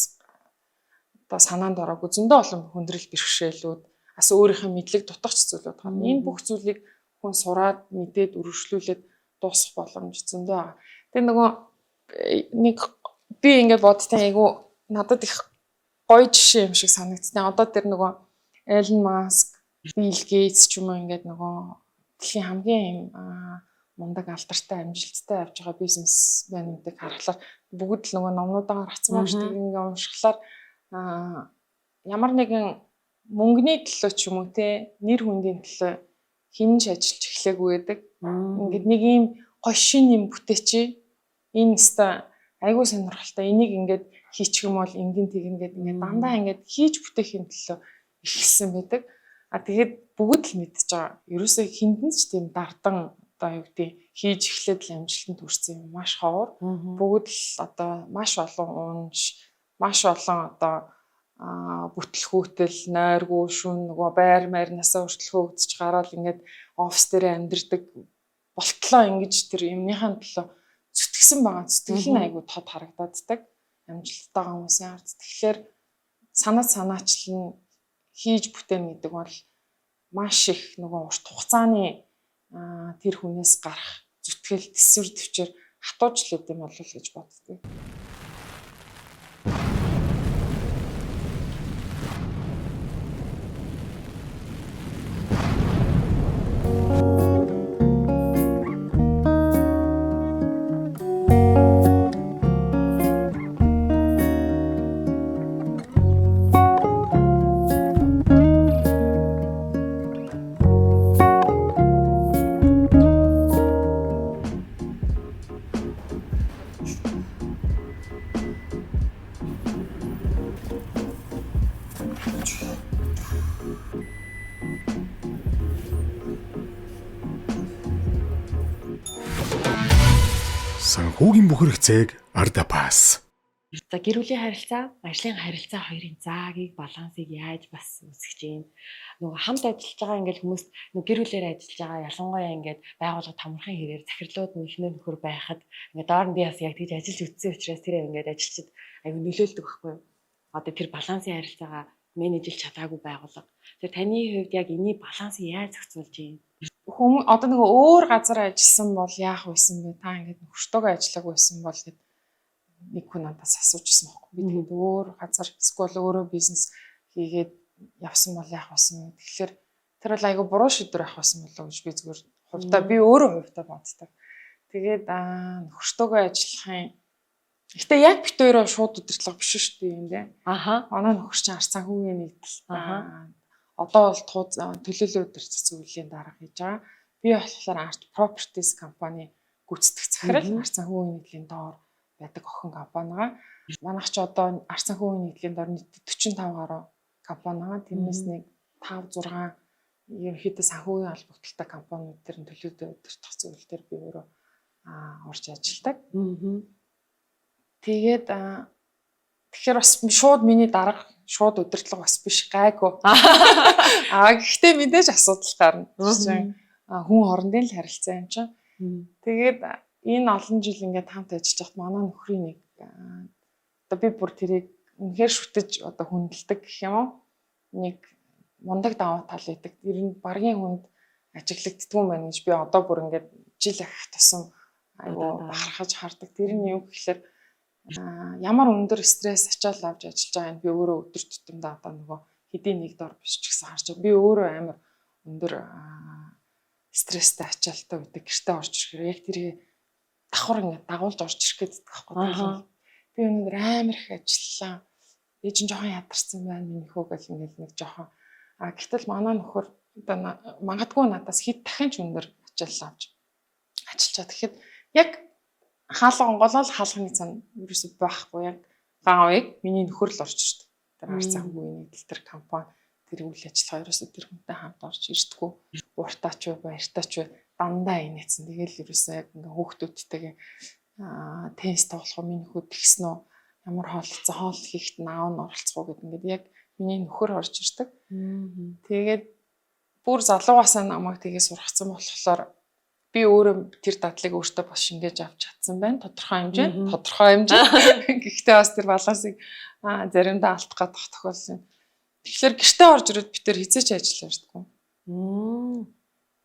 одоо санаанд ороогүй зөндөө олон хүндрэл бэрхшээлүүд бас өөрийнхөө мэдлэг дутагч зүйлүүд байна. Энэ бүх зүйлийг хүн сураад мэдээд өргөжлүүлээд дуусгах боломж зөндөө байгаа. Тэгээ нөгөө нэг би ингээд бодтын айгу надад их гоё жишээ юм шиг санагдсан. Одоо тэр нөгөө Elon Musk, Bill Gates ч юм уу ингээд нөгөө дэлхийн хамгийн юм мундаг алдартай амжилттай явж байгаа бизнесмэнүүдийг харахлаар бүгд л нөгөө номнуудаа гаргацсан байгаа шүү дээ. Ингээ уншихлаар ямар нэгэн мөнгөний төлөө ч юм уу те нэр хүндийн төлөө хин ч ажиллаж эхлээгүй гэдэг. Ингээд нэг ийм гоё шин юм бүтээчи. Энэ өстой айгүй сонирхолтой. Энийг ингээд хийчих юм бол ингэн тэгнэ гэд ингээд дандаа ингээд хийж бүтээхийн төлөө эхэлсэн байдаг. А тэгээд бүгд л мэдчихэж байгаа. Ерөөсөө хиндэн ч тийм дардан одоо юу гэдэг хийж эхлээд л амжилтанд хүрсэн юм маш ховор. Бүгд л одоо маш олон унж, маш олон одоо бүтлгүүтэл, нойргүй шүн нөгөө байр майрнасаа хүртэл хөөгдөж гараал ингээд офис дээр амьдэрдэг болтлоо ингэж тэр юмныхаа төлөө зүтгэсэн байгаа. Зүтгэл нь айгүй тод харагдааддаг. Амжилттай хүмүүсийн ард. Тэгэхээр санаа санаачлал нь хийж бүтээн гэдэг бол маш их нөгөө урт хугацааны тэр хүнээс гарах зүтгэл, төсвөр төвчээр хатууж л гэдэм болов гэж боддог. Санхүүгийн бүх хэрэгцээг Ардапас. За, гэр бүлийн харилцаа, ажлын харилцаа хоёрын заагийг, балансыг яаж бас үүсгэж юм? Нөгөө хамт ажиллаж байгаа ингээл хүмүүс нөгөө гэр бүлээр ажиллаж байгаа, ялангуяа ингээд байгууллага томорхон хэрээр захирлууд нь эхнэр нөхөр байхад ингээд доор нь би бас яг тэгж ажиллаж үтсэн учраас тэр ингээд ажилчид аюу нөлөөлдөг байхгүй юу? Одоо тэр балансын харилцаагаа менежлж чадаагүй байгууллага. Тэр таны хувьд яг энэний балансыг яаж зохицуулж юм? Хүмүүс одоо нөгөө өөр газар ажилласан бол яах байсан бэ? Та ингээд нөхөртөөгөө ажиллаагүй байсан бол гэд нэг хүн надаас асуужсэн байхгүй. Би тэгээд өөр газар эсвэл өөрөө бизнес хийгээд явсан бол яах байсан бэ? Тэгэхээр тэр бол айгүй буруу шийдвэр авах байсан болоо гэж би зүгээр хувьдаа би өөрөө хувьдаа боддог. Тэгээд нөхөртөөгөө ажиллахын. Гэтэ яг бит хоёроо шууд удирдлага биш шүү дээ юм дээ. Манай нөхөр чинь ард санхүүгийн нэгдэл. Одоо бол төлөөллийн удирдах зөвлөлийн дарга хийж байгаа. Би болохоор Art Properties компани гүйцэтгэх захирал, ард санхүүгийн нэгдлийн доор байдаг охин компанигаа. Манайх ч одоо ард санхүүгийн нэгдлийн доор нийтдээ 45 гаруй компани байгаа. Тэрнээс нэг 5 6 ерөнхийдөө санхүүгийн холбогдлолтой компаниуд тэр нь төлөөдөө удирдах зөвлөл дээр би өөрөө орж ажилладаг. Тэгээд тэгэхээр бас шууд миний дарга, шууд удирдлага бас биш, гайгүй. Гэхдээ мэдээж асуудал гарна. Хүн хоорондын л харилцаа юм чинь. Тэгээд энэ олон жил ингээд хамт ажиллаж байхад манай нөхрийн нэг одоо би бүр тэрийг үнэхээр шүтэж одоо хүндэлдэг гэх юм уу? Нэг мундаг давуу тал байдаг. Тэр нь баргийн хүнд ажиглагддгүй юм байна гэж би одоо бүр ингээд жил ахих тусам айгу бахархаж хардаг. Тэр нь юу гэхэлэр ямар өндөр стресс, ачаал авч ажиллаж байгааг би өөрөө өдөр тутамдаа одоо нөгөө хэдийн нэг дор биш ч гэсэн харж байгаа. Би өөрөө амар өндөр стресстэй, ачаалтай байдаг. Гэртээ орж ирэхээр яг тэрийг давхар ингээд дагуулж орж ирэх гэдэг байхгүй. Би өнөөдөр амар их ажиллалаа. Ээж нь жоохон ядарсан байна миний хөө гэл ингээд нэг жоохон. Гэтэл манай нөхөр одоо магадгүй надаас хэд дахин ч өндөр ачаал авч ажиллаж. Тэгэхэд яг хаалга онгоолол хаалганы цан ерөөсөй байхгүй, яг гаавыг миний нөхөр л орж ирдэг. Тэр ард санхүүгийн нэгдэл, тэр компани, тэр үйл ажиллагаа ерөөсөө тэр хүнтэй хамт орж ирдэггүй. Ууртаач бай, баяртаач бай, дандаа инээсэн. Тэгэл ерөөсөө яг ингээ хүүхдүүдтэйгээ теннис тоглох уу, миний нөхөр тэгсэн үү, ямар хооллоцсон, хоол хийхэд наав нь оролцох уу гэд ингээд яг миний нөхөр орж ирдэг. Тэгээд бүр залуугаасаа намайг тэгээ сургацсан болохоор би өөрөө тэр дадлыг өөртөө бас шингээж авч чадсан байна. Тодорхой хэмжээнд, тодорхой хэмжээ. Гэхдээ бас тэр балансыг заримдаа алдах гадах тохиолдол юм. Тэгэхээр гэртээ орж ирээд би тэр хизээч ажиллаж ярьдаггүй.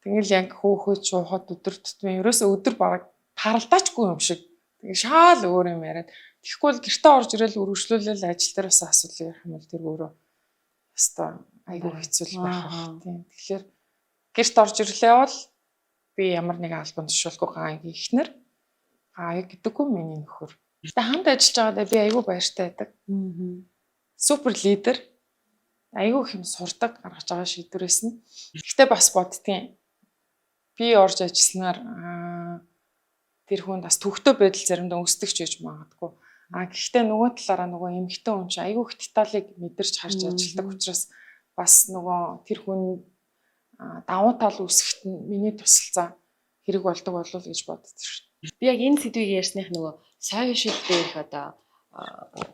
Тэгэл яг хөөхөж шуухад өдөр тутмын ерөөсөө өдөр бараг таралдаачгүй юм шиг. Тэгээ шаал өөр юм яриад. Тэгэхгүй бол гэртээ орж ирээл өргөжлүүлэл ажил дээр бас асуудал ярих юм бол тэр өөрөө өстой айгүй хэцүү байх бах тийм. Тэгэхээр гэрт орж ирлээ бол би ямар нэгэн албан тушаалгүй гаангийн ихнэр гаа гэдэггүй миний нөхөр. Гэтэ хамт ажиллаж байгаадаа би айгүй баяртай байдаг. Супер лидер, айгүй их юм сурдаг гаргаж байгаа шийдвэрээс нь. Гэтэ бас боддгийн. Би орж ажилласнаар тэр хүнд бас төвхтөө байдал заримдаа өсдөг ч гэж магадгүй. Гэхдээ нөгөө талаараа нөгөө эмэгтэй хүн чинь айгүй их деталийг мэдэрч харж ажилладаг учраас бас нөгөө тэр хүн давуу тал үүсгэхэд нь миний тусалцаа хэрэг болдог болов гэж боддог шүү дээ. Би яг энэ сэдвийг ярьсных нөгөө social дээрх одоо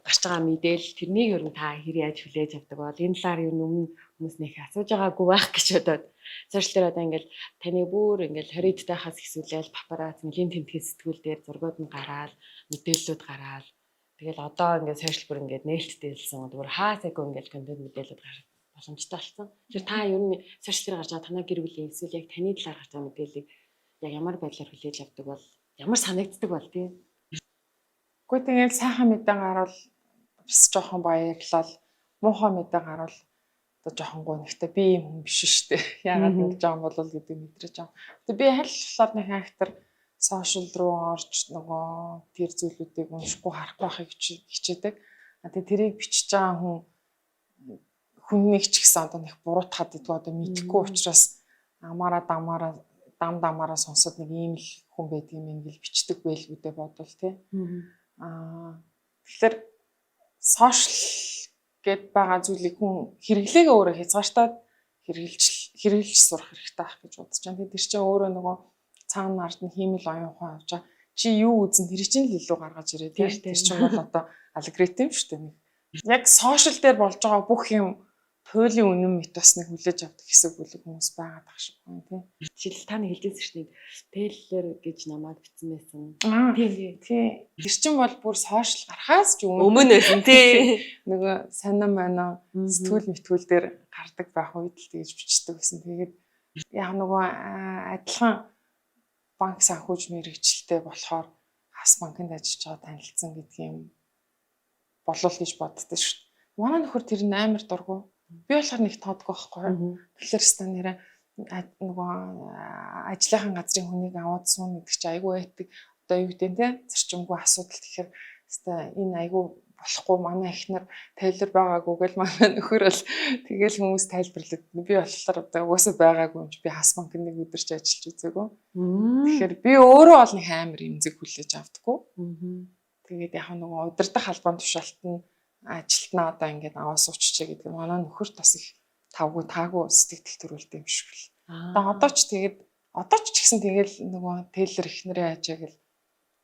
гарч байгаа мэдээлэл, тэрнийг ер нь та хэр яаж хүлээж авдаг бол энэ талаар ер нь өмнө хүмүүс нэх асууж байгаагүй байх гэж бодоод, social дээр одоо ингээл таны бүр ингээл 20 дэх хас хэсүүлээл папарац нэлийн тэмдгийн сэтгүүл дээр зургууд нь гараал, мэдээллүүд гараал, тэгэл одоо ингээд social бүр ингээд нээлттэй хэлсэн, бүр хаасайгүй ингээд контент мэдээлэлүүд гарах боломжтой болсон. Тэгэхээр та ер нь social дээр гарч байгаа танай гэр бүлийн эсвэл яг таны талаар гарч байгаа мэдээллийг яг ямар байдлаар хүлээж авдаг бол, ямар санагддаг бол тийм? Гэхдээ тэгэл сайхан мэдээ гарвал бас жоохон баярлал, муухай мэдээ гарвал одоо жоохон гоо. Нэгтээ би юм хүн биш шүү дээ. Яагаад ингэж байгаа юм бол гэдэг мэдрэж байгаа. Тэгээ би аль болохоор нэг актер social руу орж нөгөө тэр зүйлүүдийг уншихгүй, харахгүй байхыг хичээдэг. Тэгээ тэрийг бичиж байгаа хүнийг ч гэсэн одоо нэг буруутгаад идэггүй, одоо мэдэхгүй учраас амаараа дамаараа дам дамаараа сонсоод нэг ийм л хүн байдаг юм ингээл бичдэг байлгүй дээ бодвол тий. Тэгэхээр social гэд байгаа зүйлийг хүн хэрэглээгээ өөрөө хязгаартаад хэрэглэж сурах хэрэгтэй байх гэж бодож байна. Тэгээд тэр чинь өөрөө нөгөө цаана ард нь хиймэл оюун ухаан авч байгаа. Чи юу үзэн тэр чинь л илүү гаргаж ирээ Тийм тийм. шүү дээ. Тэр чинь бол одоо алгоритм шүү дээ. Яг social дээр болж байгаа бүх юм туйлын үнэн мэт бас нэг хүлээж авдаг хэсэг бүлэг хүмүүс байгаа дах шиг байна тийм. Жишээл та нэг хэлжсэн шүү дээ. Тейлер гэж намайг бичсэн байсан. Аа Тийм тийм. тий. Тэр чинь бол бүр social гарахаас ч өмнө Өмнө байсан тий. нөгөө сонин мана сэтгүүл мэтгүүл дээр гардаг байх үед л тэгж бичдэг гэсэн. Тэгээд яг нөгөө адилхан банк санхүүж мэрэгчлээ болохоор хас банкнд ажиллаж байгаа танилцсан гэдэг юм болол гэж боддоо шүү дээ. Манай нөхөр тэр нь амар дургу. Би болохоор нэг тоодгүй байхгүй юу? Тэгэхээр ста нэрэ нөгөө ажлынхан газрын хүнийг аваад суун гэдэг чи айгүй байдаг. Одоо юу гэдэг нь те зарчимгүй асуудал тэгэхээр ста энэ айгүй болохгүй манай эхнэр Тейлор байгаагүй гэл манай нөхөр бол тэгэл хүмүүс тайлбарлаад би болохоор одоо угаасаа байгаагүй юм чи би хас банкнд нэг өдөр ч ажиллаж үзээгүй. Тэгэхээр би өөрөө бол нэг амар эмзэг хүлээж авдаггүй. Тэгээд яг нөгөө удирдах албан тушаалт нь ажилтнаа одоо ингээд аваа сууччээ гэдэг нь манай нөхөрт бас их тавгүй таагүй сэтгэл төрүүлдэг юм шиг л. Одоо ч тэгээд одоо ч гэсэн тэгэл нөгөө Тейлор эхнэрээ ажаа гэл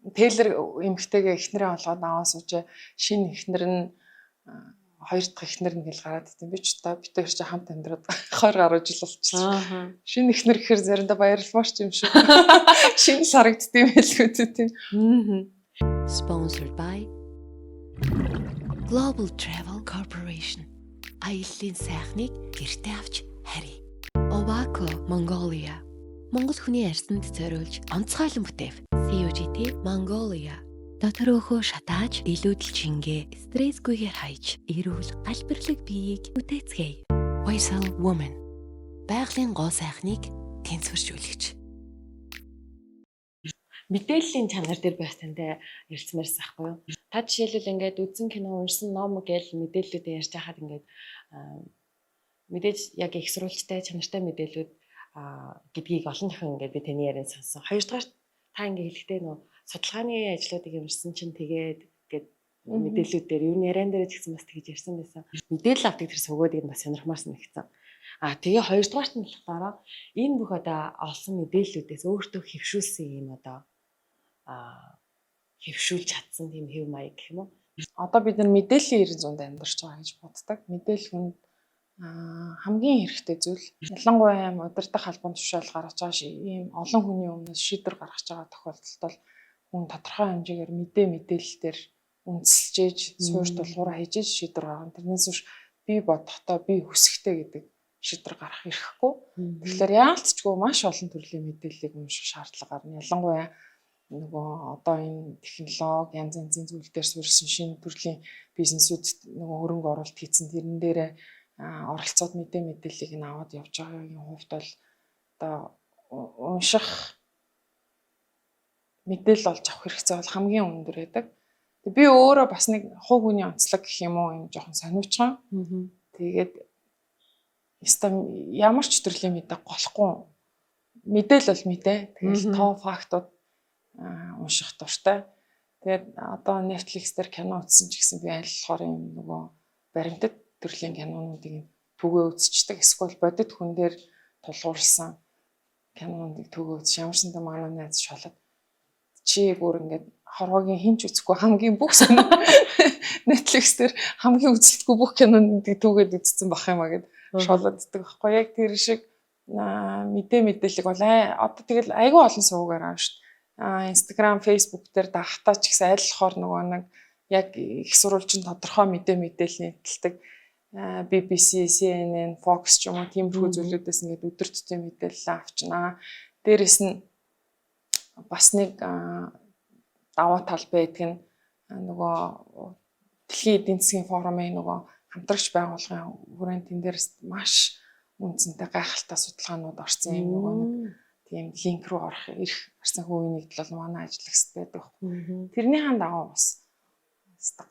Тейлор эмэгтэйгээ эхнэрээ олгоод аваа суучаа шинэ эхнэр нь хоёр дахь эхнэр нь гэл гараад идэв. Би ч одоо бид хоёр чи хамт амьдраад 20 гаруй жил болчихлоо. Аа. Шинэ эхнэр гэхэр заримдаа баярлмаар ч юм шиг. Шинэ л харагдд юм байлгүй дээ тийм. Sponsored by Global Travel Corporation. Аяллаа сайхныг гэрте авч харъя. Ovako Mongolia. Монгол хүний арьсанд зориулж онцгойлон бүтээв. CUGT Mongolia. Дотор өөхөө шатааж, илүүдэл чингээ стрессгүйгээр хайж, эрүүл галбирлаг биеийг бүтээцгээе. Waysel Woman. Байгалийн гоо сайхныг тэнцвэржүүлэгч. Мэдээллийн чанар дээр бас тантай ярилцмаарсан байхгүй юу? Та жишээлбэл ингээд үзсэн кино, уншсан ном гэл мэдээллүүдээ ярьж байхад ингээд мэдээж яг их сурвалжтай, чанартай мэдээлүүд гэдгийг олон дахин ингээд би таны ярианд сонссон. Хоёрдугаар та ингээд хэлэхдээ нөө судалгааны ажлуудыг уншсан чинь тэгээд гээд мэдээллүүд дээр юу яриан дээр ч гэсэн бас тэгж ярьсан байсан. Мэдээлэл авдаг тэр сувгуудыг нь бас сонирхмаар санагдсан. А тэгээ хоёрдугаарт нь болохоор энэ бүх одоо олсон мэдээллүүдээс өөртөө хэвшүүлсэн юм одоо хэвшүүлж чадсан тийм хэв маяг гэх юм уу? Одоо бид нар мэдээллийн 90 зуунд амьдарч байгаа гэж боддог. Мэдээлэл хүнд хамгийн хэрэгтэй зүйл. Ялангуяа юм удирдах албан тушаал гаргаж байгаа ийм олон хүний өмнөөс шийдвэр гаргаж байгаа тохиолдолд бол хүн тодорхой хэмжээгээр мэдээлэл дээр үндэслэж, суур тулгуураа хийж шийдвэр гаргана. Тэрнээс биш би бодохдоо би хүсэхтэй гэдэг шийдвэр гаргах эрхгүй. Тэгэхээр яалтчгүй маш олон төрлийн мэдээллийг унших шаардлага гарна. Ялангуяа нөгөө одоо энэ технологи янз янзын зүйл дээр суурьсан шинэ төрлийн бизнесүүд нөгөө хөрөнгө оруулалт хийсэн тэрэн дээрээ оролцоод мэдээллийг нь аваад явж байгаагийн хувьд бол одоо унших мэдээлэл олж авах хэрэгцээ бол хамгийн өндөр байдаг. Тэг би өөрөө бас нэг хувь хүний онцлог гэх юм уу юм жоохон сониучхан. Тэгээд ямар ч төрлийн мэдээ голохгүй мэдээлэл бол мэдээ. Тэгэл тоо фактууд унших дуртай. Тэгээд одоо Netflix дээр кино үзсэн ч гэсэн би аль болохоор юм нөгөө баримтат төрлийн кинонуудыг түгээ үзчихдэг. Эсвэл бодит хүн дээр тулгуурласан кинонуудыг түгээ үзчих. Ямарсантай манай найз шолоод чи бүр ингээд хорвоогийн хинч үзэхгүй хамгийн бүх сонир Netflix дээр хамгийн үзэлтгүй бүх кинонуудыг түгээд үзсэн бах юм а гэд шолооддаг байхгүй. Яг тэр шиг мэдээллийг бол одоо тэгэл айгүй олон сувгаар аав шүү дээ. Instagram, Facebook дээр дагахтаа ч гэсэн аль болохоор нөгөө нэг яг их сурвалжин тодорхой мэдээлэл нийтэлдэг BBC, CNN, Fox ч юм уу тиймэрхүү зүйлүүдээс ингээд өдөр тутмын мэдээлэл авчнаа. Дээрээс нь бас нэг даваа тал байдаг нь нөгөө дэлхийн эдийн засгийн форумын нөгөө хамтрагч байгууллагын хүрээнд тэн дээрс маш үнцэнтэй гайхалтай судалгаанууд орсон юм нөгөө нэг тийм линк рүү орох эрх гарсан хүүгийн нэгдэл бол манай ажиллагчд байдаг. Тэрнийхэн дагуу бас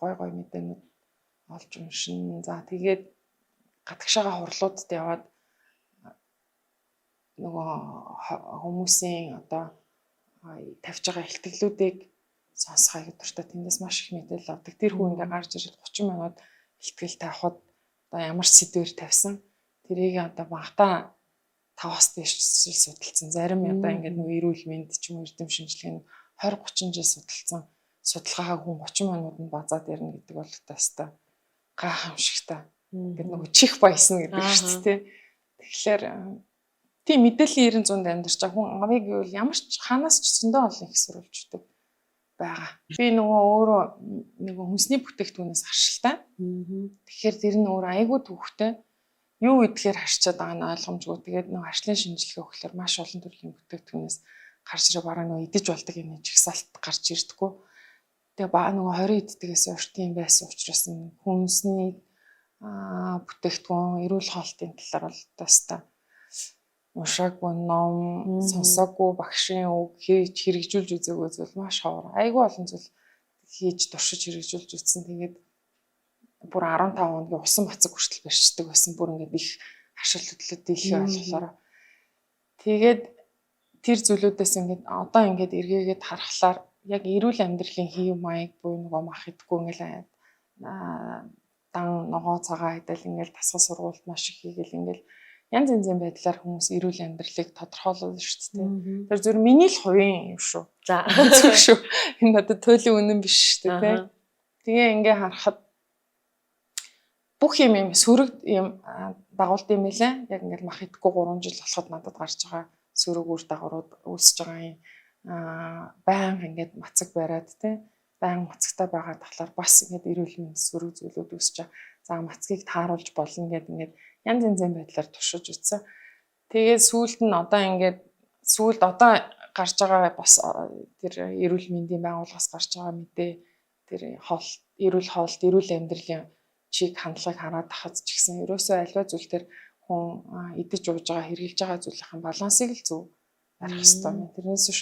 гой гой мэдээнүүд олж уншина. За тэгээд гадагшаага хурлуудад яваад нөгөө хүмүүсийн одоо тавьж байгаа илтгэлүүдийг сонсох аяг дуртай. Тэндээс маш их мэдээлэл авдаг. Тэр хүн ингээ гарч ирээд 30 минут илтгэл тавихад одоо ямар ч сэдвээр тавьсан. Тэрийг одоо багтаа 5-аас дээш жил судалсан. Зарим одоо ингээд нөгөө эрүүл мэнд ч юм уу эрдэм шинжилгээний 20 30 жил судалсан судалгаагаа хүн 30 минутанд базаад ярина гэдэг бол өстой гайхамшигтай. Ингээд нөгөө чих баясна гэдэг шүү дээ. Тэгэхээр тийм мэдээллийн 90 100-д амьдарч байгаа хүн авъя гэвэл ямар ч ханаас ч зөндөө олон их сурвалждаг байгаа. Би нөгөө өөрөө нөгөө хүнсний бүтээгдэхүүнээс харшилтай. Тэгэхээр тэр нь өөр айгүй төвхтэй. Юу идэхээр харчаад байгаа нь ойлгомжгүй. Тэгээд нөгөө харшлын шинжилгээ өгөхлөөр маш олон төрлийн бүтээгдэхүүнээс гарч ирээ бараг нөгөө идэж болдог юм жигсаалт гарч ирдэггүй. Тэгээ ба нөгөө 20 иддгээс урт юм байсан учраас хүнсний бүтээгдэхүүн, эрүүл хоолтын талаар бол өстой уншаагүй ном, сонсоогүй багшийн үг хийж хэрэгжүүлж үзээгүй зүйл маш ховор. Айгүй олон зүйл хийж туршиж хэрэгжүүлж үзсэн. Тэгээд бүр 15 хоногийн усан бацаг хүртэл барьцдаг байсан. Бүр ингээд их хашил хөдлөлт их болохоор. Тэгээд тэр зүйлүүдээс ингээд одоо ингээд эргээгээд харахлаар яг эрүүл амьдралын хэв маяг буюу нөгөө мах идэхгүй ингээд дан ногоо цагаан идэл ингээд дасгал сургуульд маш их хийгээл ингээд янз янзын байдлаар хүмүүс эрүүл амьдралыг тодорхойлоод шүү дээ. Тэр зөв миний л хувийн юм шүү. За зөв шүү. Энэ надад туйлын үнэн биш шүү дээ. Тэгээ ингээ харахад бүх юм юм сөрөг юм дагуулд юм байлаа. Яг ингээл мах идэхгүй 3 жил болоход надад гарч байгаа сөрөг үр дагаврууд үүсэж байгаа юм. Баян ингээд мацаг бариад те баян мацагтай байгаа талаар бас ингээд эрүүл мэнд сөрөг зүйлүүд үүсэж байгаа. За мацгийг тааруулж болно гэд ингээд янз янзын байдлаар туршиж үзсэн. Тэгээд сүүлд нь одоо ингээд сүүлд одоо гарч байгаа бас тэр эрүүл мэндийн байгууллагаас гарч байгаа мэдээ тэр хоол, эрүүл хоолт, эрүүл амьдралын чиг хандлагыг хараад тахад ч гэсэн ерөөсөө альва зүйл төр хүн идэж ууж байгаа, хэрглэж байгаа зүйлийн балансыг л зөв барих хэрэгтэй юм. Тэрнээс биш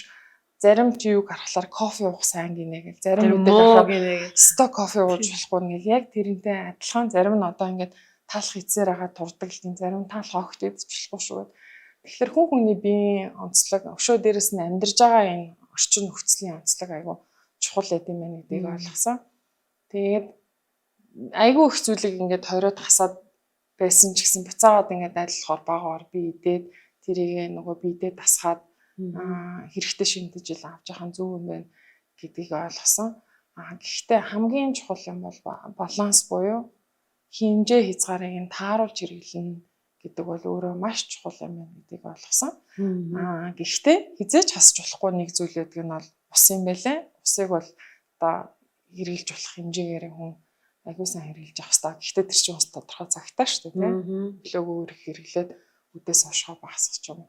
зарим чи юг харахлаар кофе уух сайн гинэ гэл зарим мэдээ харахаар сто кофе ууж болохгүй гэл яг тэрнтэй адилхан зарим нь одоо ингээд таалах эцээр байгаа турдаг л тийм зарим таалах огт идэж болохгүй шүү гэд. Тэгэхээр хүн хүний биеийн онцлог өшөө дээрэс нь амьдарж байгаа энэ орчин нөхцөлийн онцлог айгу чухал байд юм байна гэдгийг ойлгосон. Тэгээд айгүй их зүйлийг ингээд хориод хасаад байсан ч гэсэн буцаагаад ингээд айлхаар багаар би идээд тэрийг нөгөө биедээ дасгаад хэрэгтэй шинтэж ил авч явах нь зөв юм байна гэдгийг ойлгосон. Гэхдээ хамгийн чухал юм бол баланс буюу хэмжээ хязгаарыг нь тааруулж хэрэглэнэ гэдэг бол өөрөө маш чухал юм байна гэдгийг ойлгосон. Гэхдээ хизээч хасч болохгүй нэг зүйл гэдэг нь бол ус юм байлээ. Усыг бол одоо хэрэглэж болох хэмжээгээр хүн айгүй сайн хэрэглэж явах хэрэгтэй. Гэхдээ тэр чинь бас тодорхой цагтаа шүү дээ, тийм. Өглөөгөө өөр их хэрэглээд үдээс хойшоо багасгах юм.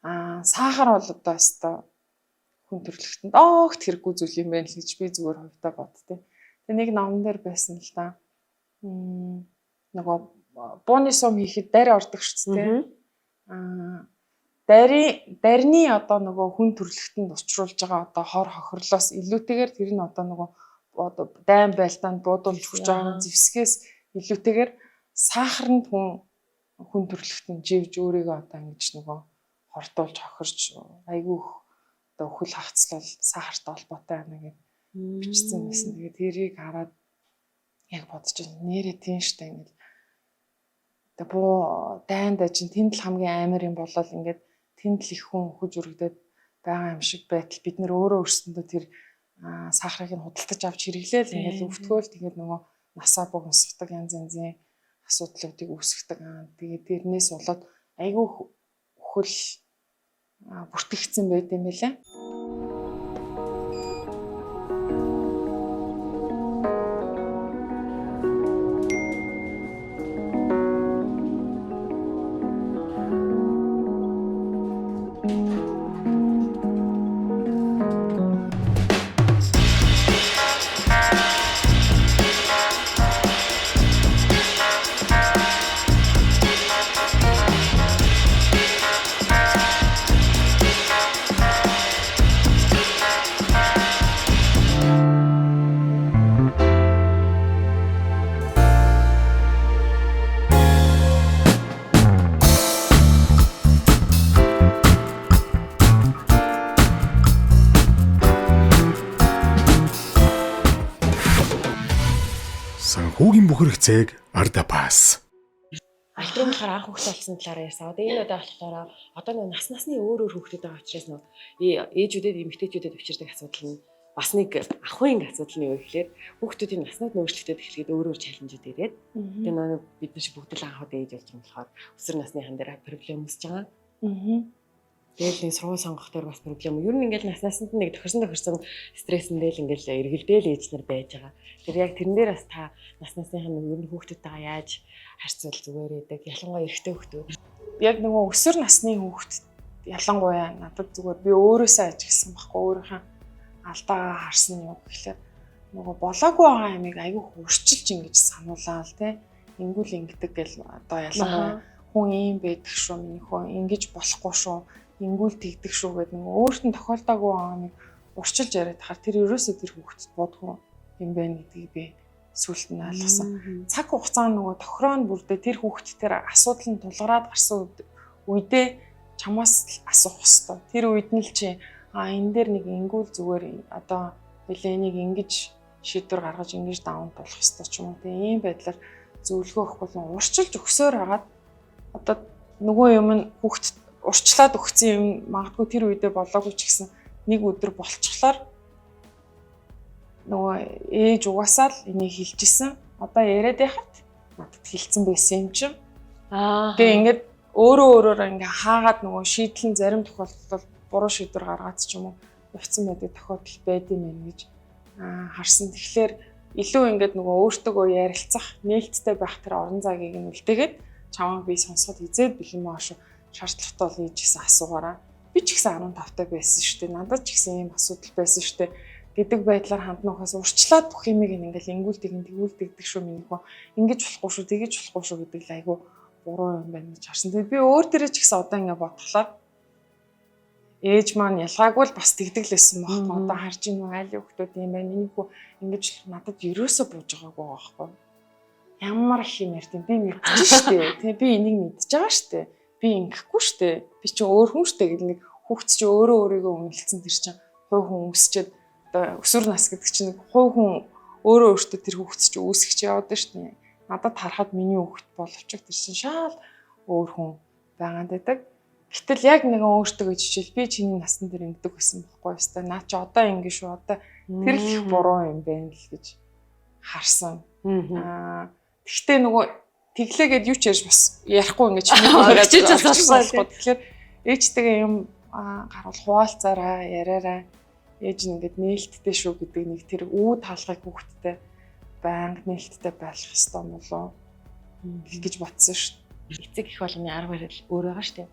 Сахар бол одоо өстой хүн төрөлхтөнд огт хэрэггүй зүйл юм байна л гэж би зүгээр хувьдаа боддیں۔ Тэгээ нэг номон дээр байсан л да. Нөгөө бууны сум хийхэд дарь ордог шүү дээ. Дарны одоо нөгөө хүн төрөлхтөнд учруулж байгаа одоо хор хохирлоос илүүтэйгээр тэр нь одоо нөгөө одоо дайн байлдаанд буудуулж өгч байгаа зэвсгээс илүүтэйгээр сахарнд хүн төрөлхтөнд живж өөрийгөө одоо ингэж нөгөө хортуулж хохирч айгүй одоо өхөл хагцлал сахартай холбоотой байна гэж бичсэн байсан. Тэгээд тэрийг хараад яг бодож байна. Нэрээ тийм штэ ингээд. Тэгээ буу дайн дажин тэнд л хамгийн амар юм болол ингээд тэнд л их хүн хөж өргөдөд байгаа юм шиг байтал бид нэр өөрөө өөрсөндөө тэр сахарыг нь худалдаж авч хэрэглээл ингээд өвтгөөл тэгээд нөгөө насаа богиносгодог янз янзын асуудлуудыг үүсгэдэг. Тэгээд тэрнээс болоод айгүй хөл бүртгэгдсэн байт юм байлаа. Санхүүгийн бүх хэрэгцээг Ардапас. Альтрум болохоор анх хүүхдээ болсон талаараа ярьсан. Одоо энэ удаа болохоор одоо нэг нас насны өөр өөр хүүхдүүд байгаа учраас нөө ээжүүдэд эмэгтэйчүүдэд учирдаг асуудал нь бас нэг ахуйн асуудал нь юу гэхээр хүүхдүүдийн наснууд нь өөрчлөгдөд эхлэхэд өөр өөр challenge үүд ирээд, тэгээ нөө бид нар шиг бүгд л анх удаа ээж болж байгаа болохоор өсвөр насныхан дээр problem үүсэж байгаа. Тэгэл нэг сургууль сонгох дээр бас problem. Ер нь ингээл нас насанд нэг тохирсон тохирсон стрессэндээ л ингээл эргэлдээл ээж нар байж байгаа. Тэр яг тэрэн дээр бас та нас насныхан нэг ер нь хүүхдүүдтэйгээ яаж харьцуул зүгээр байдаг. Ялангуяа эрэгтэй хүүхдүүд. Яг нөгөө өсвөр насны хүүхд ялангуяа надад зүгээр би өөрөөсөө ажигласан байхгүй, өөрийнхөө алдаагаа харсан нь юу гэхлээр нөгөө болоогүй байгаа юмыг айгүй хурцлж ингэж сануулаад те, ингүүл ингэдэг гэл, одоо ялангуяа хүн ийм байдаг шүү, миний хөө ингэж болохгүй шүү, ингүүл тэгдэг шүү гэдэг нөгөө өөрт нь тохиолдоогүй байгаа юмыг урчилж яриад хахаар тэр ерөөсөө тэр хүүхдэд бодгүй юм байна гэдгийг би сүулт нь ойлгосон. Цаг хугацаа нөгөө тохироо нь бүрдээ тэр хүүхд тэр асуудал нь тулгараад гарсан үедээ чамаас асуух хэвээр. Тэр үед нь л чи а энэ дээр нэг ингүүл зүгээр одоо нэлээ энийг ингэж шийдвэр гаргаж ингэж даван туулах хэвээр ч юм уу. Тэгээ ийм байдлаар зөвлөгөө өгөхгүй л урчилж өгсөөр хагаад одоо нөгөө юм нь хүүхд урчлаад өгсөн юм магадгүй тэр үедээ болоогүй ч гэсэн нэг өдөр болчихлоор нөгөө ээж угаасаа л энийг хэлжсэн. Одоо яриад яхад надад хэлсэн байсан юм чинь. Тэгээ ингээд өөрөө өөрөөр ингээ хаагаад нөгөө шийдэл нь зарим тохиолдолд буруу шийдвэр гаргаад ч юм уу явцсан байдаг тохиолдол байд юм байна гэж харсан. Тэгэхээр илүү ингээд нөгөө өөртөөгөө ярилцах, нээлттэй байх тэр орон зайгийг нь үлдээгээд чамайг би сонсоход хизээд бэлэн байгаа шүү. Шаардлагатай бол ээж гэсэн асуугаараа. Би ч гэсэн 15 таа байсан шүү дээ. Надад ч гэсэн ийм асуудал байсан шүү дээ гэдэг байдлаар хандна ухаас урчлаад бүх юмыг ингээл ингүүлдэг, тэгүүлдэг шүү миний хөө. Ингэж болохгүй шүү, тэгэж болохгүй шүү гэдэг л айгүй буруу юм байна гэж харсан. Тэгээд би өөр дээрээ ч гэсэн одоо ингэ бодглохлоор ээж маань ялгаагүй л бас тэгдэг л байсан байхгүй. Одоо харж ийн үү, айлын хүмүүс юм байна. Миний хүү ингэж надад ерөөсөө бууж байгаагүй байхгүй. Ямар их юм ярьд юм, би мэдчихэж штэ. Тэ, би энийг мэдчихэж байгаа штэ. Би ингэхгүй штэ. Би чи өөр хүн штэ гэл нэг хүүхд чи өөрөө өөрийгөө үнэлсэн, тэр чинь хувь хүн үүсчээд, одоо өсвөр нас гэдэг чинь хувь хүн өөрөө өөртөө тэр хүүхд чи үүсгэж яваад штэ. Надад харахад миний хүүхд боловч тэр чинь шаал өөр хүн байгаа гэдэг. Гэтэл яг нэгэн өөртөө жишээл би чиний насн дээр ингэдэг байсан байхгүй юу? Наа чи одоо ингэ шүү, одоо тэр л их буруу юм байна л гэж харсан. Тэгтээ нөгөө тэглээгээд юу ч ярьж бас ярихгүй ингэ чиний Хичээж бас болохгүй. Тэгэхээр ээжтэйгээ юм гарвал хуваалцаараа, яриараа, ээж нь ингээд нээлттэй шүү гэдэг нэг тэр үү таалгыг хүүхдтэй байнга нээлттэй байх ёстой болов гэж бодсон шүү. Эцэг их болгоны арга барил өөр байгаа шүү дээ.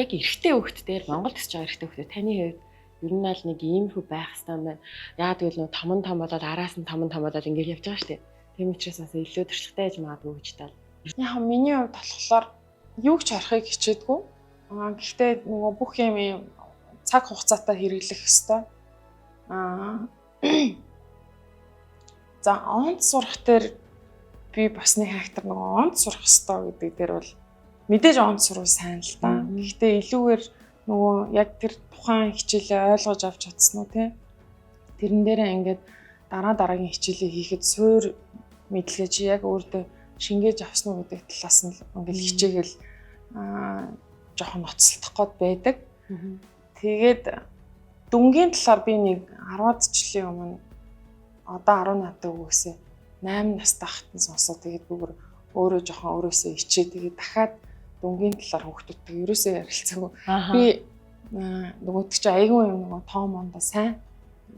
Яг эрэгтэй хүүхд дээр, Монголд өсөж байгаа эрэгтэй хүүхд, таны хувьд ер нь аль нэг иймэрхүү байх хэрэгтэй юм байна. Яагаад гэвэл нөө том нь том болоод араас нь том нь том болоод ингээд явж байгаа шүү дээ. Тийм учраас бас илүү туршлагатай байж магадгүй гэж тал. Яг миний хувьд болохоор юу ч харахыг хичээдгүй. Гэхдээ нөгөө бүх юм ийм цаг хугацаатай хэрэглэх ёстой. За, онц сурах дээр би бас нэг хактар нөгөө онц сурах ёстой гэдэг дээр бол мэдээж онц сурвал сайн л да. Гэхдээ илүүгээр нөгөө яг тэр тухайн хичээлээ ойлгож авч чадсан уу те. Тэрэн дээрээ ингээд дараа дараагийн хичээлээ хийхэд суур мэдлэгээ чи яг өөртөө шингээж авсан уу гэдэг талаас нь ингээд хичээгээл жоохон ноцолдох гээд байдаг. Тэгээд дүнгийн талаар би нэг 10-аад жилийн өмнө, одоо 18 таа үгүйсээ 8 настай хатан сонсоо, тэгээд бүр өөрөө жоохон өөрөөсөө ичээ, тэгээд дахиад дүнгийн талаар хүүхдүүдтэй ерөөсөө ярилцаагүй. Би нөгөөд чи айгүй юм нөгөө тоо мондо сайн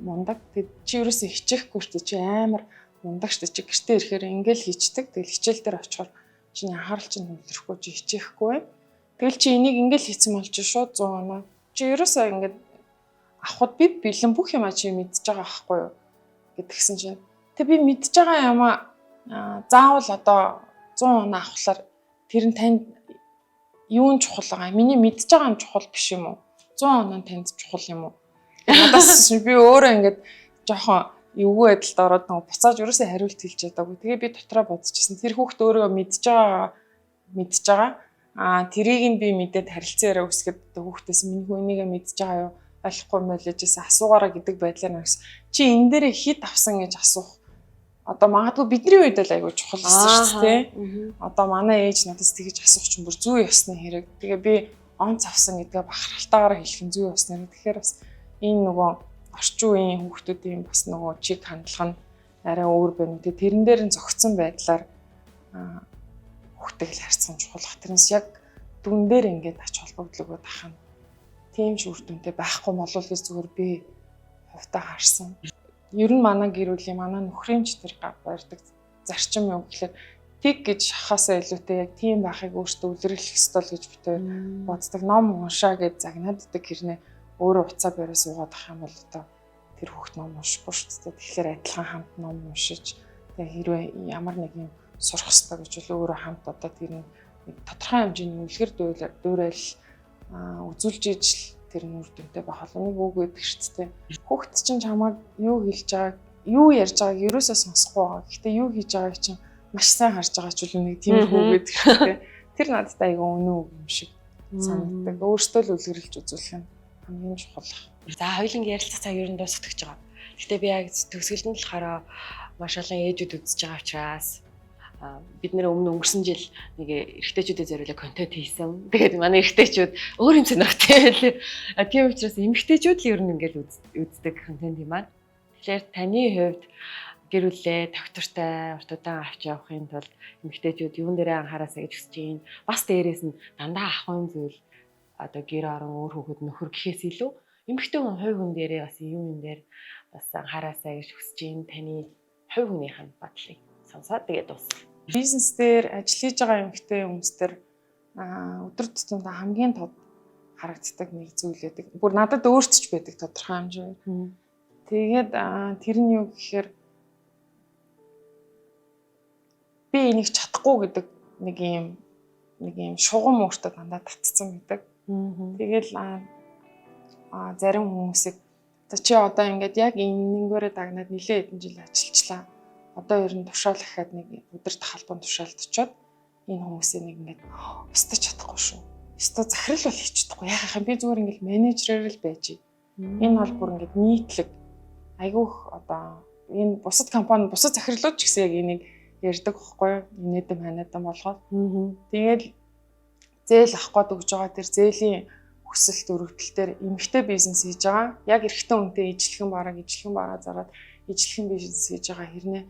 мундаг. Тэгээд чи ерөөсөө хичээхгүй шүү дээ. Чи амар мундаг шүү дээ. Чи гэртээ ирэхээр ингээл хийчдэг. Тэгэл хичээл дээр очихоор чиний анхаарал чинь төвлөрөхгүй, чи хичээхгүй байна. Тэгэл чи энийг ингээл хийцэн бол чи шууд 100 оноо. Чи ерөөсөө ингээд авахд би бэлэн, бүх юмаа чи мэдж байгаа байхгүй юу гэдгсэн чинь тэг би мэдж байгаа юмаа заавал одоо 100 оноо авахлаар тэр нь танд юу нь чухал байгаа юм? Миний мэдж байгаа юм чухал биш юм уу? 100 оноо нь танд чухал юм уу? Надаас би өөрөө ингээд жоохон эвгүй байдалд ороод нөгөө буцааж ерөөсөө хариулт хэлж чадаагүй. Тэгээ би дотроо бодчихсон. Тэр хүүхд өөрөө мэдж байгаа, мэдж байгаа. Тэрийг нь би мэдээд харилцан яриа үүсгэхэд одоо хүүхдээс миний хүү энийгээ мэдж байгаа юу? Ойлгохгүй юм байлээ гэсэн асуугаараа гэдэг байдлаар нэгс. Чи энэ дээрээ хэд авсан гэж асуух Одоо магадгүй бидний үед л айгүй чухал байсан шүү дээ. Одоо манай ээж надаас тэгэж асуух чинь бүр зүй ёсны хэрэг. Тэгээ би онц авсан гэдгээ бахархалтайгаар хэлэх нь зүй ёсны хэрэг. Тэгэхээр бас энэ нөгөө орчин үеийн хүүхдүүдийн бас нөгөө чиг хандлага нь арай өөр байна. Тэгээ тэрэн дээр нь зохицсон байдлаар хүүхдийг л харьцах нь чухал. Тэрнээс яг дүн дээр ингээд ач холбогдол өгөөд ах нь тийм ч үр дүнтэй байхгүй болов гэж зүгээр би хувьдаа харсан. Ер нь манай гэр бүлийн, манай нөхрийн ч тэр барьдаг зарчим юм гэхлээр тэг гэж шахахаасаа илүүтэй яг тийм байхыг өөртөө үлрэлэх ёстой л гэж би тэр боддог. Ном уншаа гэж загнааддаг хэрнээ өөрөө уцаа бариа суугаад ах юм бол одоо тэр хүүхд ном уншихгүй шүү дээ. Тэгэхээр адилхан хамт ном уншиж, тэгээ хэрвээ ямар нэг юм сурах ёстой гэж бол өөрөө хамт одоо тэр нэг тодорхой хэмжээний үлгэр дуурайл үзүүлж ижил тэр нь үр дүнтэй байх болно. Нэг үг гэдэг шүү дээ. Хүүхд чинь чамайг юу хэлж байгааг, юу ярьж байгааг ерөөсөө сонсохгүй байгаа. Гэхдээ юу хийж байгааг чинь маш сайн харж байгаа ч үл нэг тиймэрхүү үг гэдэг шүү дээ. Тэр надад айгүй үнэн үг юм шиг санагддаг. Өөртөө л үлгэрлэж үзүүлэх нь хамгийн чухал. За, хоёулангийн ярилцах цаг ер нь дуусах гэж байгаа. Гэхдээ би яг төгсгөлд нь болохоор маш олон ээжүүд үзэж байгаа учраас бид нэр өмнө өнгөрсөн жил нэг эрэгтэйчүүдэд зориулаад контент хийсэн. Тэгээд манай эрэгтэйчүүд өөр юм сонирхтой байлээ. Тийм учраас эмэгтэйчүүд л ер нь ингээл үздэг контент юм аа. Тэгэхээр таны хувьд гэр бүлээ тогтвортой урт удаан авч явахын тулд эмэгтэйчүүд юун дээрээ анхаараасай гэж хүсэж байна. Бас дээрээс нь дандаа ахуйн зүйл одоо гэр орон, өөр хүүхэд, нөхөр гэхээс илүү эмэгтэй хүн хувь хүн дээрээ бас юм дээр бас анхаараасай гэж хүсэж байна. Таны хувь хүнийх нь бодлыг сонсоод тэгээд дуусна. Бизнес дээр ажил хийж байгаа эмэгтэй хүмүүс дээр өдөр тутамдаа хамгийн тод харагддаг нэг зүйл байдаг. Бүр надад өөрт ч байдаг тодорхой хэмжээгээр. Тэгээд тэр нь юу гэхээр би энийг чадахгүй гэдэг нэг юм шугам өөртөө дандаа татцсан гэдэг. Тэгэл зарим хүмүүсийг за чи одоо ингээд яг энэнгээрээ дагнаад нилээ хэдэн жил ажиллачлаа. Одоо ер нь тушаал ахаад нэг удирдах албан тушаалд очиод энэ хүмүүсээ нэг ингээд өстой чадахгүй шүү. Өстой захирал бол хийж чадахгүй. Яхах юм би зүгээр ингээд менежерээр л байж. Энэ бол бүр ингээд нийтлэг айгүйх одоо энэ бусад компани, бусад захирлууд ч гэсэн яг энийг ярьдаг байхгүй юу? Инээдэм ханиадан болгоод. Тэгээд зээл авах гээд өгж байгаа тэр зээлийн хүсэлт өргөдөл дээр эмэгтэй бизнес хийж байгаа. Яг эрэгтэй хүнтэй ижлэхэн бараг ижлэхэн бараа зараад ижлэхэн бизнес хийж байгаа хэрнээ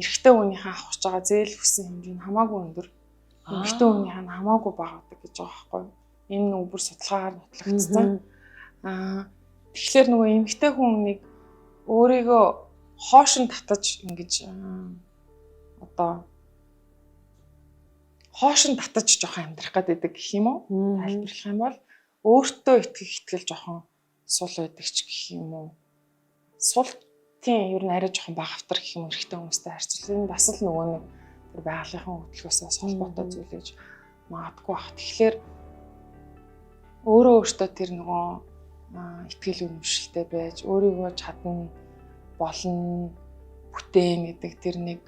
эрэгтэй хүнийхээ авах гэж байгаа зээл хүссэн хэмжээ нь хамаагүй өндөр. Эмэгтэй хүнийхээ нь хамаагүй бага байдаг гэж байгаа байхгүй юу? Энэ нь бүр судалгаагаар нотлогдсон. Тэгэхээр нөгөө эмэгтэй хүн нэг өөрийгөө хоош нь татаж ингэж одоо хоош нь татаж жоохон амьдрах гэдэг гэх юм уу? Тайлбарлах юм бол өөртөө итгэх итгэл жоохон сул байдаг ч гэх юм уу? Сул, тийм, ер нь арай жоохон бага автар гэх юм эрэгтэй хүмүүстэй харьцуул. Энэ бас л нөгөө нэг тэр байгалийнхын хөдөлгөөсөө бас холбоотой зүйл гэж магадгүй бах. Тэгэхээр өөрөө өөртөө тэр нөгөө итгэл үнэмшилтэй байж, өөрийгөө чадна, болно, бүтээн гэдэг тэр нэг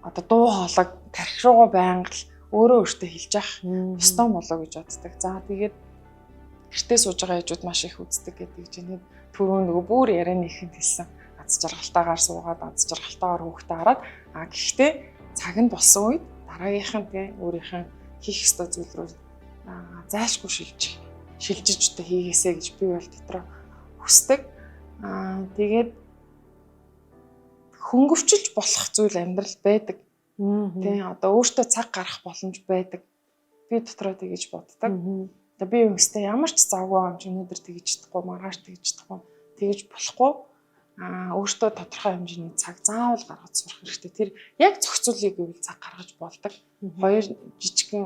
одоо дуу хоолойг тархи руугаа байнга л өөрөө өөртөө хэлж явах ёстой болоо гэж боддог. За, тэгээд гэртээ сууж байгаа ээжүүд маш их үздэг гэдэг чинь түрүүн нөгөө бүр ярианы ихэнд хэлсэн аз жаргалтайгаар суугаад, аз жаргалтайгаар хүүхдээ хараад, гэхдээ цаг нь болсон үед дараагийнх нь тэгээ өөрийнх нь хийх ёстой зүйл рүү зайлшгүй шилжих шилжиж одоо хийгээсэй гэж би бол дотроо хүсдэг. Тэгээд хөнгөвчилж болох зүйл амьдрал байдаг. Тийм, одоо өөртөө цаг гаргах боломж байдаг. Би дотроо тэгэж боддог. Одоо би өстэй ямар ч завгүй юм чи өнөөдөр тэгэж чадахгүй, маргааш тэгэж чадахгүй, тэгэж болохгүй. Өөртөө тодорхой хэмжээний цаг заавал гаргаж сурах хэрэгтэй. Тэр яг зохицуулъя гэвэл цаг гаргаж болдог. Хоёр жижигхэн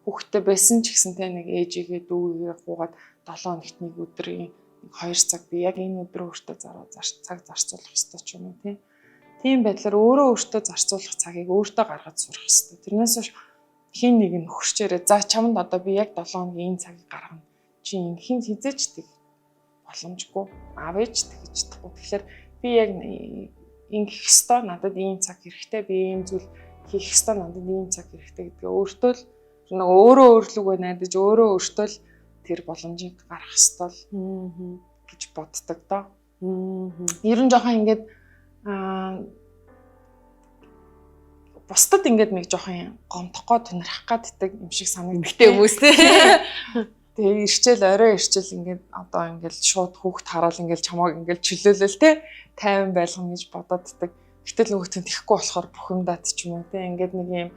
хүүхэдтэй байсан ч гэсэн те нэг ээжигээ дүүгээ гуугаад 7 хоногт нэг өдрийн нэг 2 цаг би яг энэ өдрөө өөртөө зараа цаг зарцуулах ёстой ч юм уу тий. Тийм байдлаар өөрөө өөртөө зарцуулах цагийг өөртөө гаргаж сурах ёстой. Тэрнээс хойш хин нэг нь хөрчээрээ за чамд одоо би яг 7 хоногийн энэ цагийг гаргана. Чи ингэхийн хизээч тэг боломжгүй. Аав ээж тэгж чадахгүй. Тэгэхээр би яг ингэх ёстой, надад ийм цаг хэрэгтэй, би ийм зүйл хийх ёстой, надад ийм цаг хэрэгтэй гэдгээ өөртөө л нэг өөрөө өөрлөгөө найдаж, өөрөө өөртөө л тэр боломжийг гаргах ёстой л гэж боддог доо. Ер нь жоохон ингээд бусдад ингээд нэг жоохон гомдох гоо тунирхах гаддаг юм шиг санагддаг. Эмэгтэй хүмүүс те. Тэгээ ирчээл орой ирчээл ингээд одоо ингээд шууд хүүхд хараал ингээд чамааг ингээд чөлөөлөл те тайван байлгана гэж бодооддаг. Гэтэл нөгөөт нь тэхгүй болохоор бухимдаад ч юм уу те ингээд нэг юм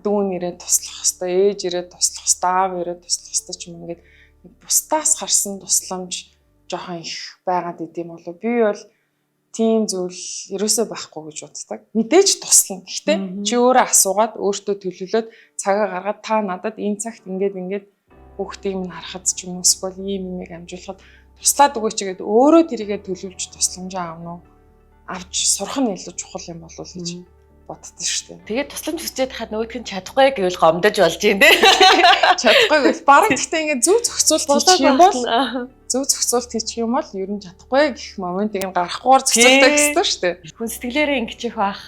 дүүн ирээд туслах хэвээр, ээж ирээд туслах хэвээр, аав ирээд туслах хэвээр ч юм ингээд бусдаас гарсан тусламж жоохон их байгаад идэм болов. Би бол тийм зүйл ерөөсөө байхгүй гэж боддог. Мэдээж туслана. Гэхдээ чи өөрөө асуугаад өөртөө төлөвлөөд цагаа гаргаад та надад энэ цагт ингээд ингээд хүүхдийг минь харахад ч юм уу эсвэл ийм юмыг амжуулахад туслаад өгөөч гэгээд өөрөө тэрийгэ төлөвлөж тусламжаа авна уу? Авч сурах нь илүү чухал юм болов уу гэж боддог шүү дээ. Тэгээд тусламж хүсээд хахад нөгөөх нь чадахгүй гэвэл гомдож болж юм те. Чадахгүй гэвэл бараг гэхдээ ингээд зөв зохицуулт хийчих юм бол зөв зохицуулт хийчих юм бол ер нь чадахгүй гэх моментыг нь гаргахгүйгээр зохицуултаа гэсэн шүү дээ. Хүн сэтгэлээрээ ингэчих бах,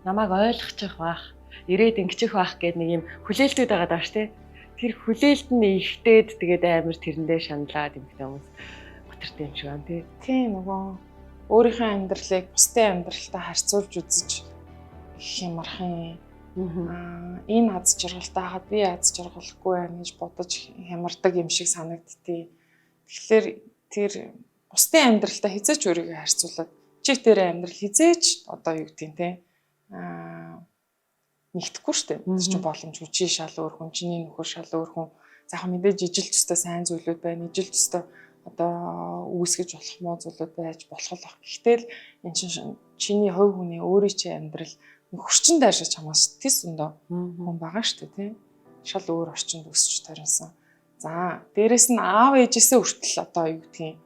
намайг ойлгочих бах, ирээд ингэчих бах гэд нэг юм хүлээлтүүд байгаа даа шүү дээ. Тэр хүлээлт нь ихтээд тэгээд амар тэрэндээ шаналаад эмэгтэй хүмүүс готартай юм шиг байна тий. Тийм нөгөө өөрийнхөө амьдралыг бусдын амьдралтай харьцуулж үзэж хямархан энэ аз жаргалтай хаад би аз жаргалгүй байна гэж бодож хямардаг юм шиг санагдтыг. Тэгэхээр тэр бусдын амьдралтай хизээч өөрийгөө харьцуулаад чи тэр амьдрал хизээч одоо юу гэдгийг те нэгтгэхгүй шүү дээ. Тэр чинь боломжгүй чи шал өөр хүн, чиний нөхөр шал өөр хүн. За яг мэдээж ижил төстэй сайн зүйлүүд байна. Ижил төстэй одоо үүсгэж болох муу зүйлүүд байж болох л баг. Гэхдээ л энэ чинь чиний хувь хүний өөрийн чинь амьдрал нөхөр чинь дайршиж чамаас тэс өндөө хүн байгаа шүү дээ тий. Шал өөр орчинд өсөж таринсан. За дээрэс нь аав ээжээсээ хүртэл одоо юу гэдгийг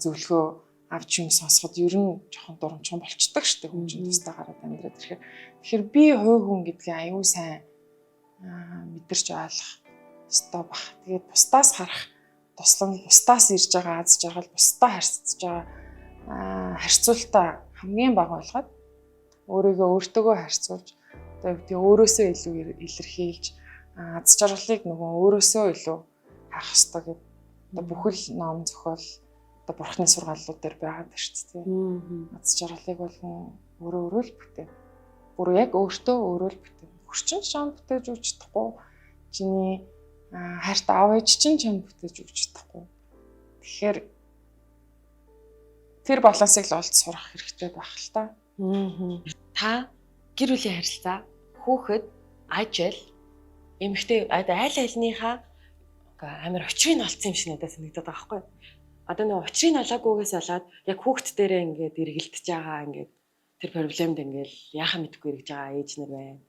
зөвлөгөө авч юм сонсоход ер нь жоохон дурамчхан болчдөг шүү дээ хүн чинь тусдаа гараад амьдраад ирэхээр. Тэгэхээр би хувь хүн гэдгийг аюу сайн мэдэрч ойлгох ёстой бах. Тэгээд бусдаас харах туслам, бусдаас ирж байгаа аз жаргал, бусдаа харьцаж байгаа харьцуултаа хамгийн бага болгоод өөрийгөө өөртөөгөө харьцуулж одоо юу гэдэг өөрөөсөө илүү илэрхийлж аз жаргалыг нөгөө өөрөөсөө илүү харах ёстой гэдэг одоо бүхэл ном зохиол одоо бурхны сургааллууд дээр байгаа шүү дээ. Аз жаргалыг бол хүн өөрөө өөрөө л бүтээн. Бүр яг өөртөө өөрөө л бүтээн. Хөрчин чам бүтээж өгч чадахгүй. Чиний хайртай аав ээж чинь чам бүтээж өгч чадахгүй. Тэгэхээр тэр балансыг л олж сурах хэрэгтэй байх л та. Та гэр бүлийн харилцаа, хүүхэд, ажил, эмэгтэй аль альныхаа амар учрыг нь олцсон юм шиг надад санагдаад байгаа байхгүй юу? Одоо нэг учрыг нь олоогүйгээс болоод яг хүүхэд дээрээ ингээд эргэлдэж байгаа ингээд тэр проблемд ингээд яхаа мэдэхгүй эргэж байгаа ээж нар байна.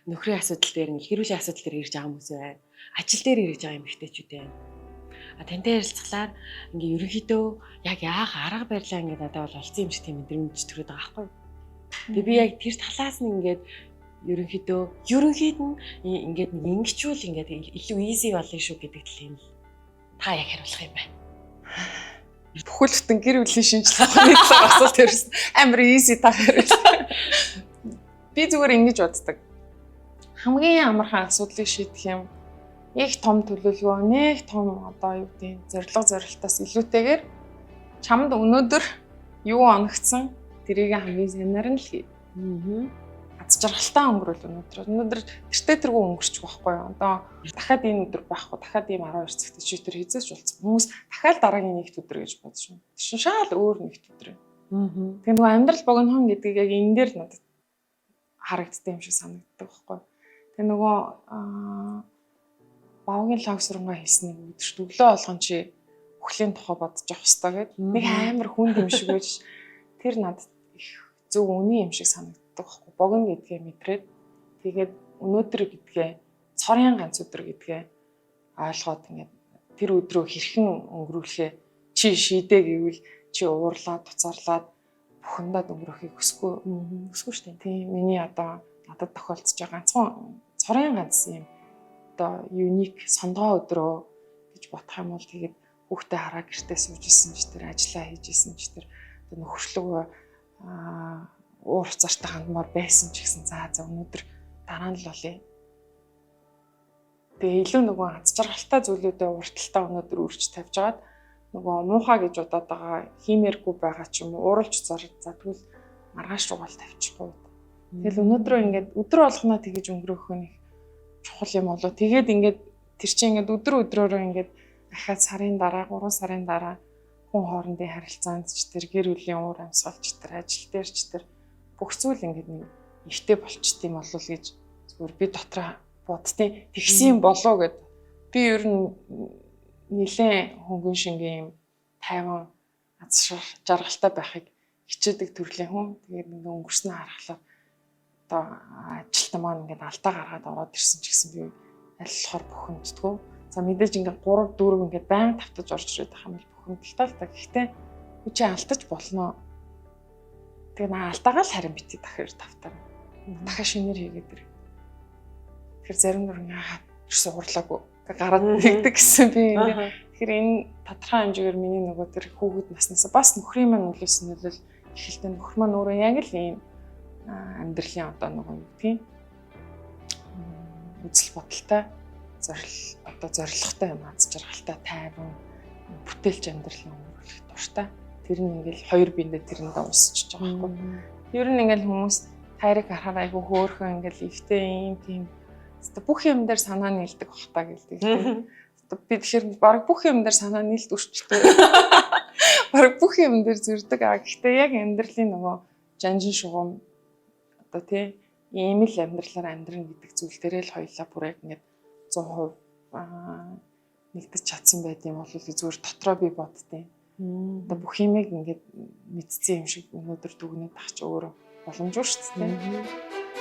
Нөхрийн асуудал дээр ингээд гэр бүлийн асуудал дээр эргэж байгаа хүмүүс байна. Ажил дээр эргэж байгаа эмэгтэйчүүд байна. А тантай ярилцахлаар ингээд ерөнхийдөө яг яах арга барилаа ингээд надад бол олцсон юм шиг тийм мэдрэмж төрөөд байгаа байхгүй юу? Тэгээ би яг тэр талаас нь ингээд ерөнхийдөө ерөнхийд нь ингээд нэг ингэчүүл ингээд илүү easy болно шүү гэдэг талын л та яг хариулах юм байна. Бүхэл бүтэн гэр бүлийн шинжилгээ ухааны талаар асуулт ирсэн. Амар easy та хариулсан. Би зүгээр ингэж боддог. Хамгийн амархан асуудлыг шийдэх юм их том төлөвлөгөө, нэг том одоо юу гэдэг зорилго зорилтоос илүүтэйгээр чамд өнөөдөр юу оногдсон тэрийг хамгийн сайнаар нь л хий. Аз жаргалтай өнгөрөөл өнөөдөр. Өнөөдөр тэртээ тэргүй өнгөрчих байхгүй юу? Одоо дахиад энэ өдөр байхгүй, дахиад ийм 12 цагт чи тэр хизээч болцсон. Хүмүүс дахиад дараагийн нэгт өдөр гэж бодож байна. Тэр чинь шал өөр нэгт өдөр. Тэгээ нөгөө амьдрал богинохон гэдгийг яг энэ дээр надад харагддаг юм шиг санагддаг байхгүй юу? Тэгээ нөгөө бавгийн логсронгаа хийсэн нэг өдөр шүү. Өглөө болгон чи үхлийн тухай бодож явах хэрэгтэй гэд. Нэг амар хүнд юм шиг байж тэр надад их зөв үний юм шиг санагддаг байхгүй. Богино гэдгээ мэдрээд тэгээд өнөөдөр гэдгээ цорын ганц өдөр гэдгээ ойлгоод ингээд тэр өдрөө хэрхэн өнгөрүүлэхээ чи шийдэ гэвэл чи уурлаад буцаарлаад бухимдаад өнгөрөхийг хүсэхгүй. Хүсэхгүй шүү дээ. Тийм миний одоо надад тохиолдож байгаа ганцхан цорын ганц юм одоо unique сондгоо өдрөө гэж бодох юм бол тэгээд хүүхдээ хараа гэртээ сууж исэн ч тэр ажиллаа хийж исэн ч тэр одоо нөхөрлөгөө уур цартай хандмаар байсан ч гэсэн за за өнөөдөр дараа нь л болъё. Тэгээ илүү нөгөө аз жаргалтай зүйлүүдээ урталтаа өнөөдөр үрж тавьж агаад Нөгөө муухай гэж удаад байгаа хиймээргүй байгаа ч юм уу ууралж зар за тэгвэл маргааш руугаал тавьчихгүй. Тэгэл өнөөдрөө ингээд өдөр болгоноо тэгэж өнгөрөөх нь их чухал юм болоо. Тэгээд ингээд тэр чинь ингээд өдөр өдрөөрөө ингээд ахаад сарын дараа 3 сарын дараа хүн хоорондын харилцаанд ч тэр гэр бүлийн уур амьсгал ч тэр ажил дээр ч тэр бүх зүйл ингээд нэг ихтэй болчт юм болов гэж зүгээр би дотроо боддیں۔ Тэгсэн юм болоо гэд би ер нь нэлээд хөнгөн шингэн юм тайван аз жаргалтай байхыг хичээдэг төрлийн хүн. Тэгээд ингээд өнгөрснөө харахлаа одоо ажилтан маань ингээд алдаа гаргаад ороод ирсэн ч гэсэн би аль болохоор бухимддаггүй. За мэдээж ингээд 3 4 ингээд байнга тавтаж орж ирээд байгаа юм л бухимдалтай л та. Гэхдээ чи алдаж болно. Тэгээ наа алдаагаа л харин бити дахир тавтаа. Дахиад шинээр хийгээд ир. Тэгэхээр зарим нүр ингээд ерөөсөө уурлаагүй гараад нэгдэг гэсэн би ингээд. Тэгэхээр энэ тодорхой хэмжээгээр миний нөгөө тэр хүүхэд наснаас бас нөхрийн маань нөлөөсөн нөлөөл ихэлтэй нөхөр маань өөрөө яг л ийм амьдралын одоо нөгөө юу гэдгийг үзэл бодолтой зорил одоо зоригтой юм аз жаргалтай тайван бүтээлч амьдрал өнгөрүүлэх дуртай. Тэр нь ингээл хоёр биендээ тэрэндээ уусчихж байгаа байхгүй. Ер нь ингээл хүмүүс тайрыг харахаар айгүй хөөхөн ингээл ихтэй ийм тийм бүх юм дээр санаа нийлдэг бах та гэлдэг. Би тэгэхээр баг бүх юм дээр санаа нийлд өрчтэй. Баг бүх юм дээр зөрдөг. А гэхдээ яг амьдралын нөгөө жанжин шугам одоо тий ийм л амьдралаар амьдрна гэдэг зүйл дээрээ л хоёлаа бүр яг ингээд 100% нэгдэж чадсан байд юм бол зүгээр дотроо би боддیں۔ Одоо бүх юмыг ингээд мэдсэн юм шиг өнөөдөр дүгнээд ах чи өөрөө боломжгүй шүү дээ.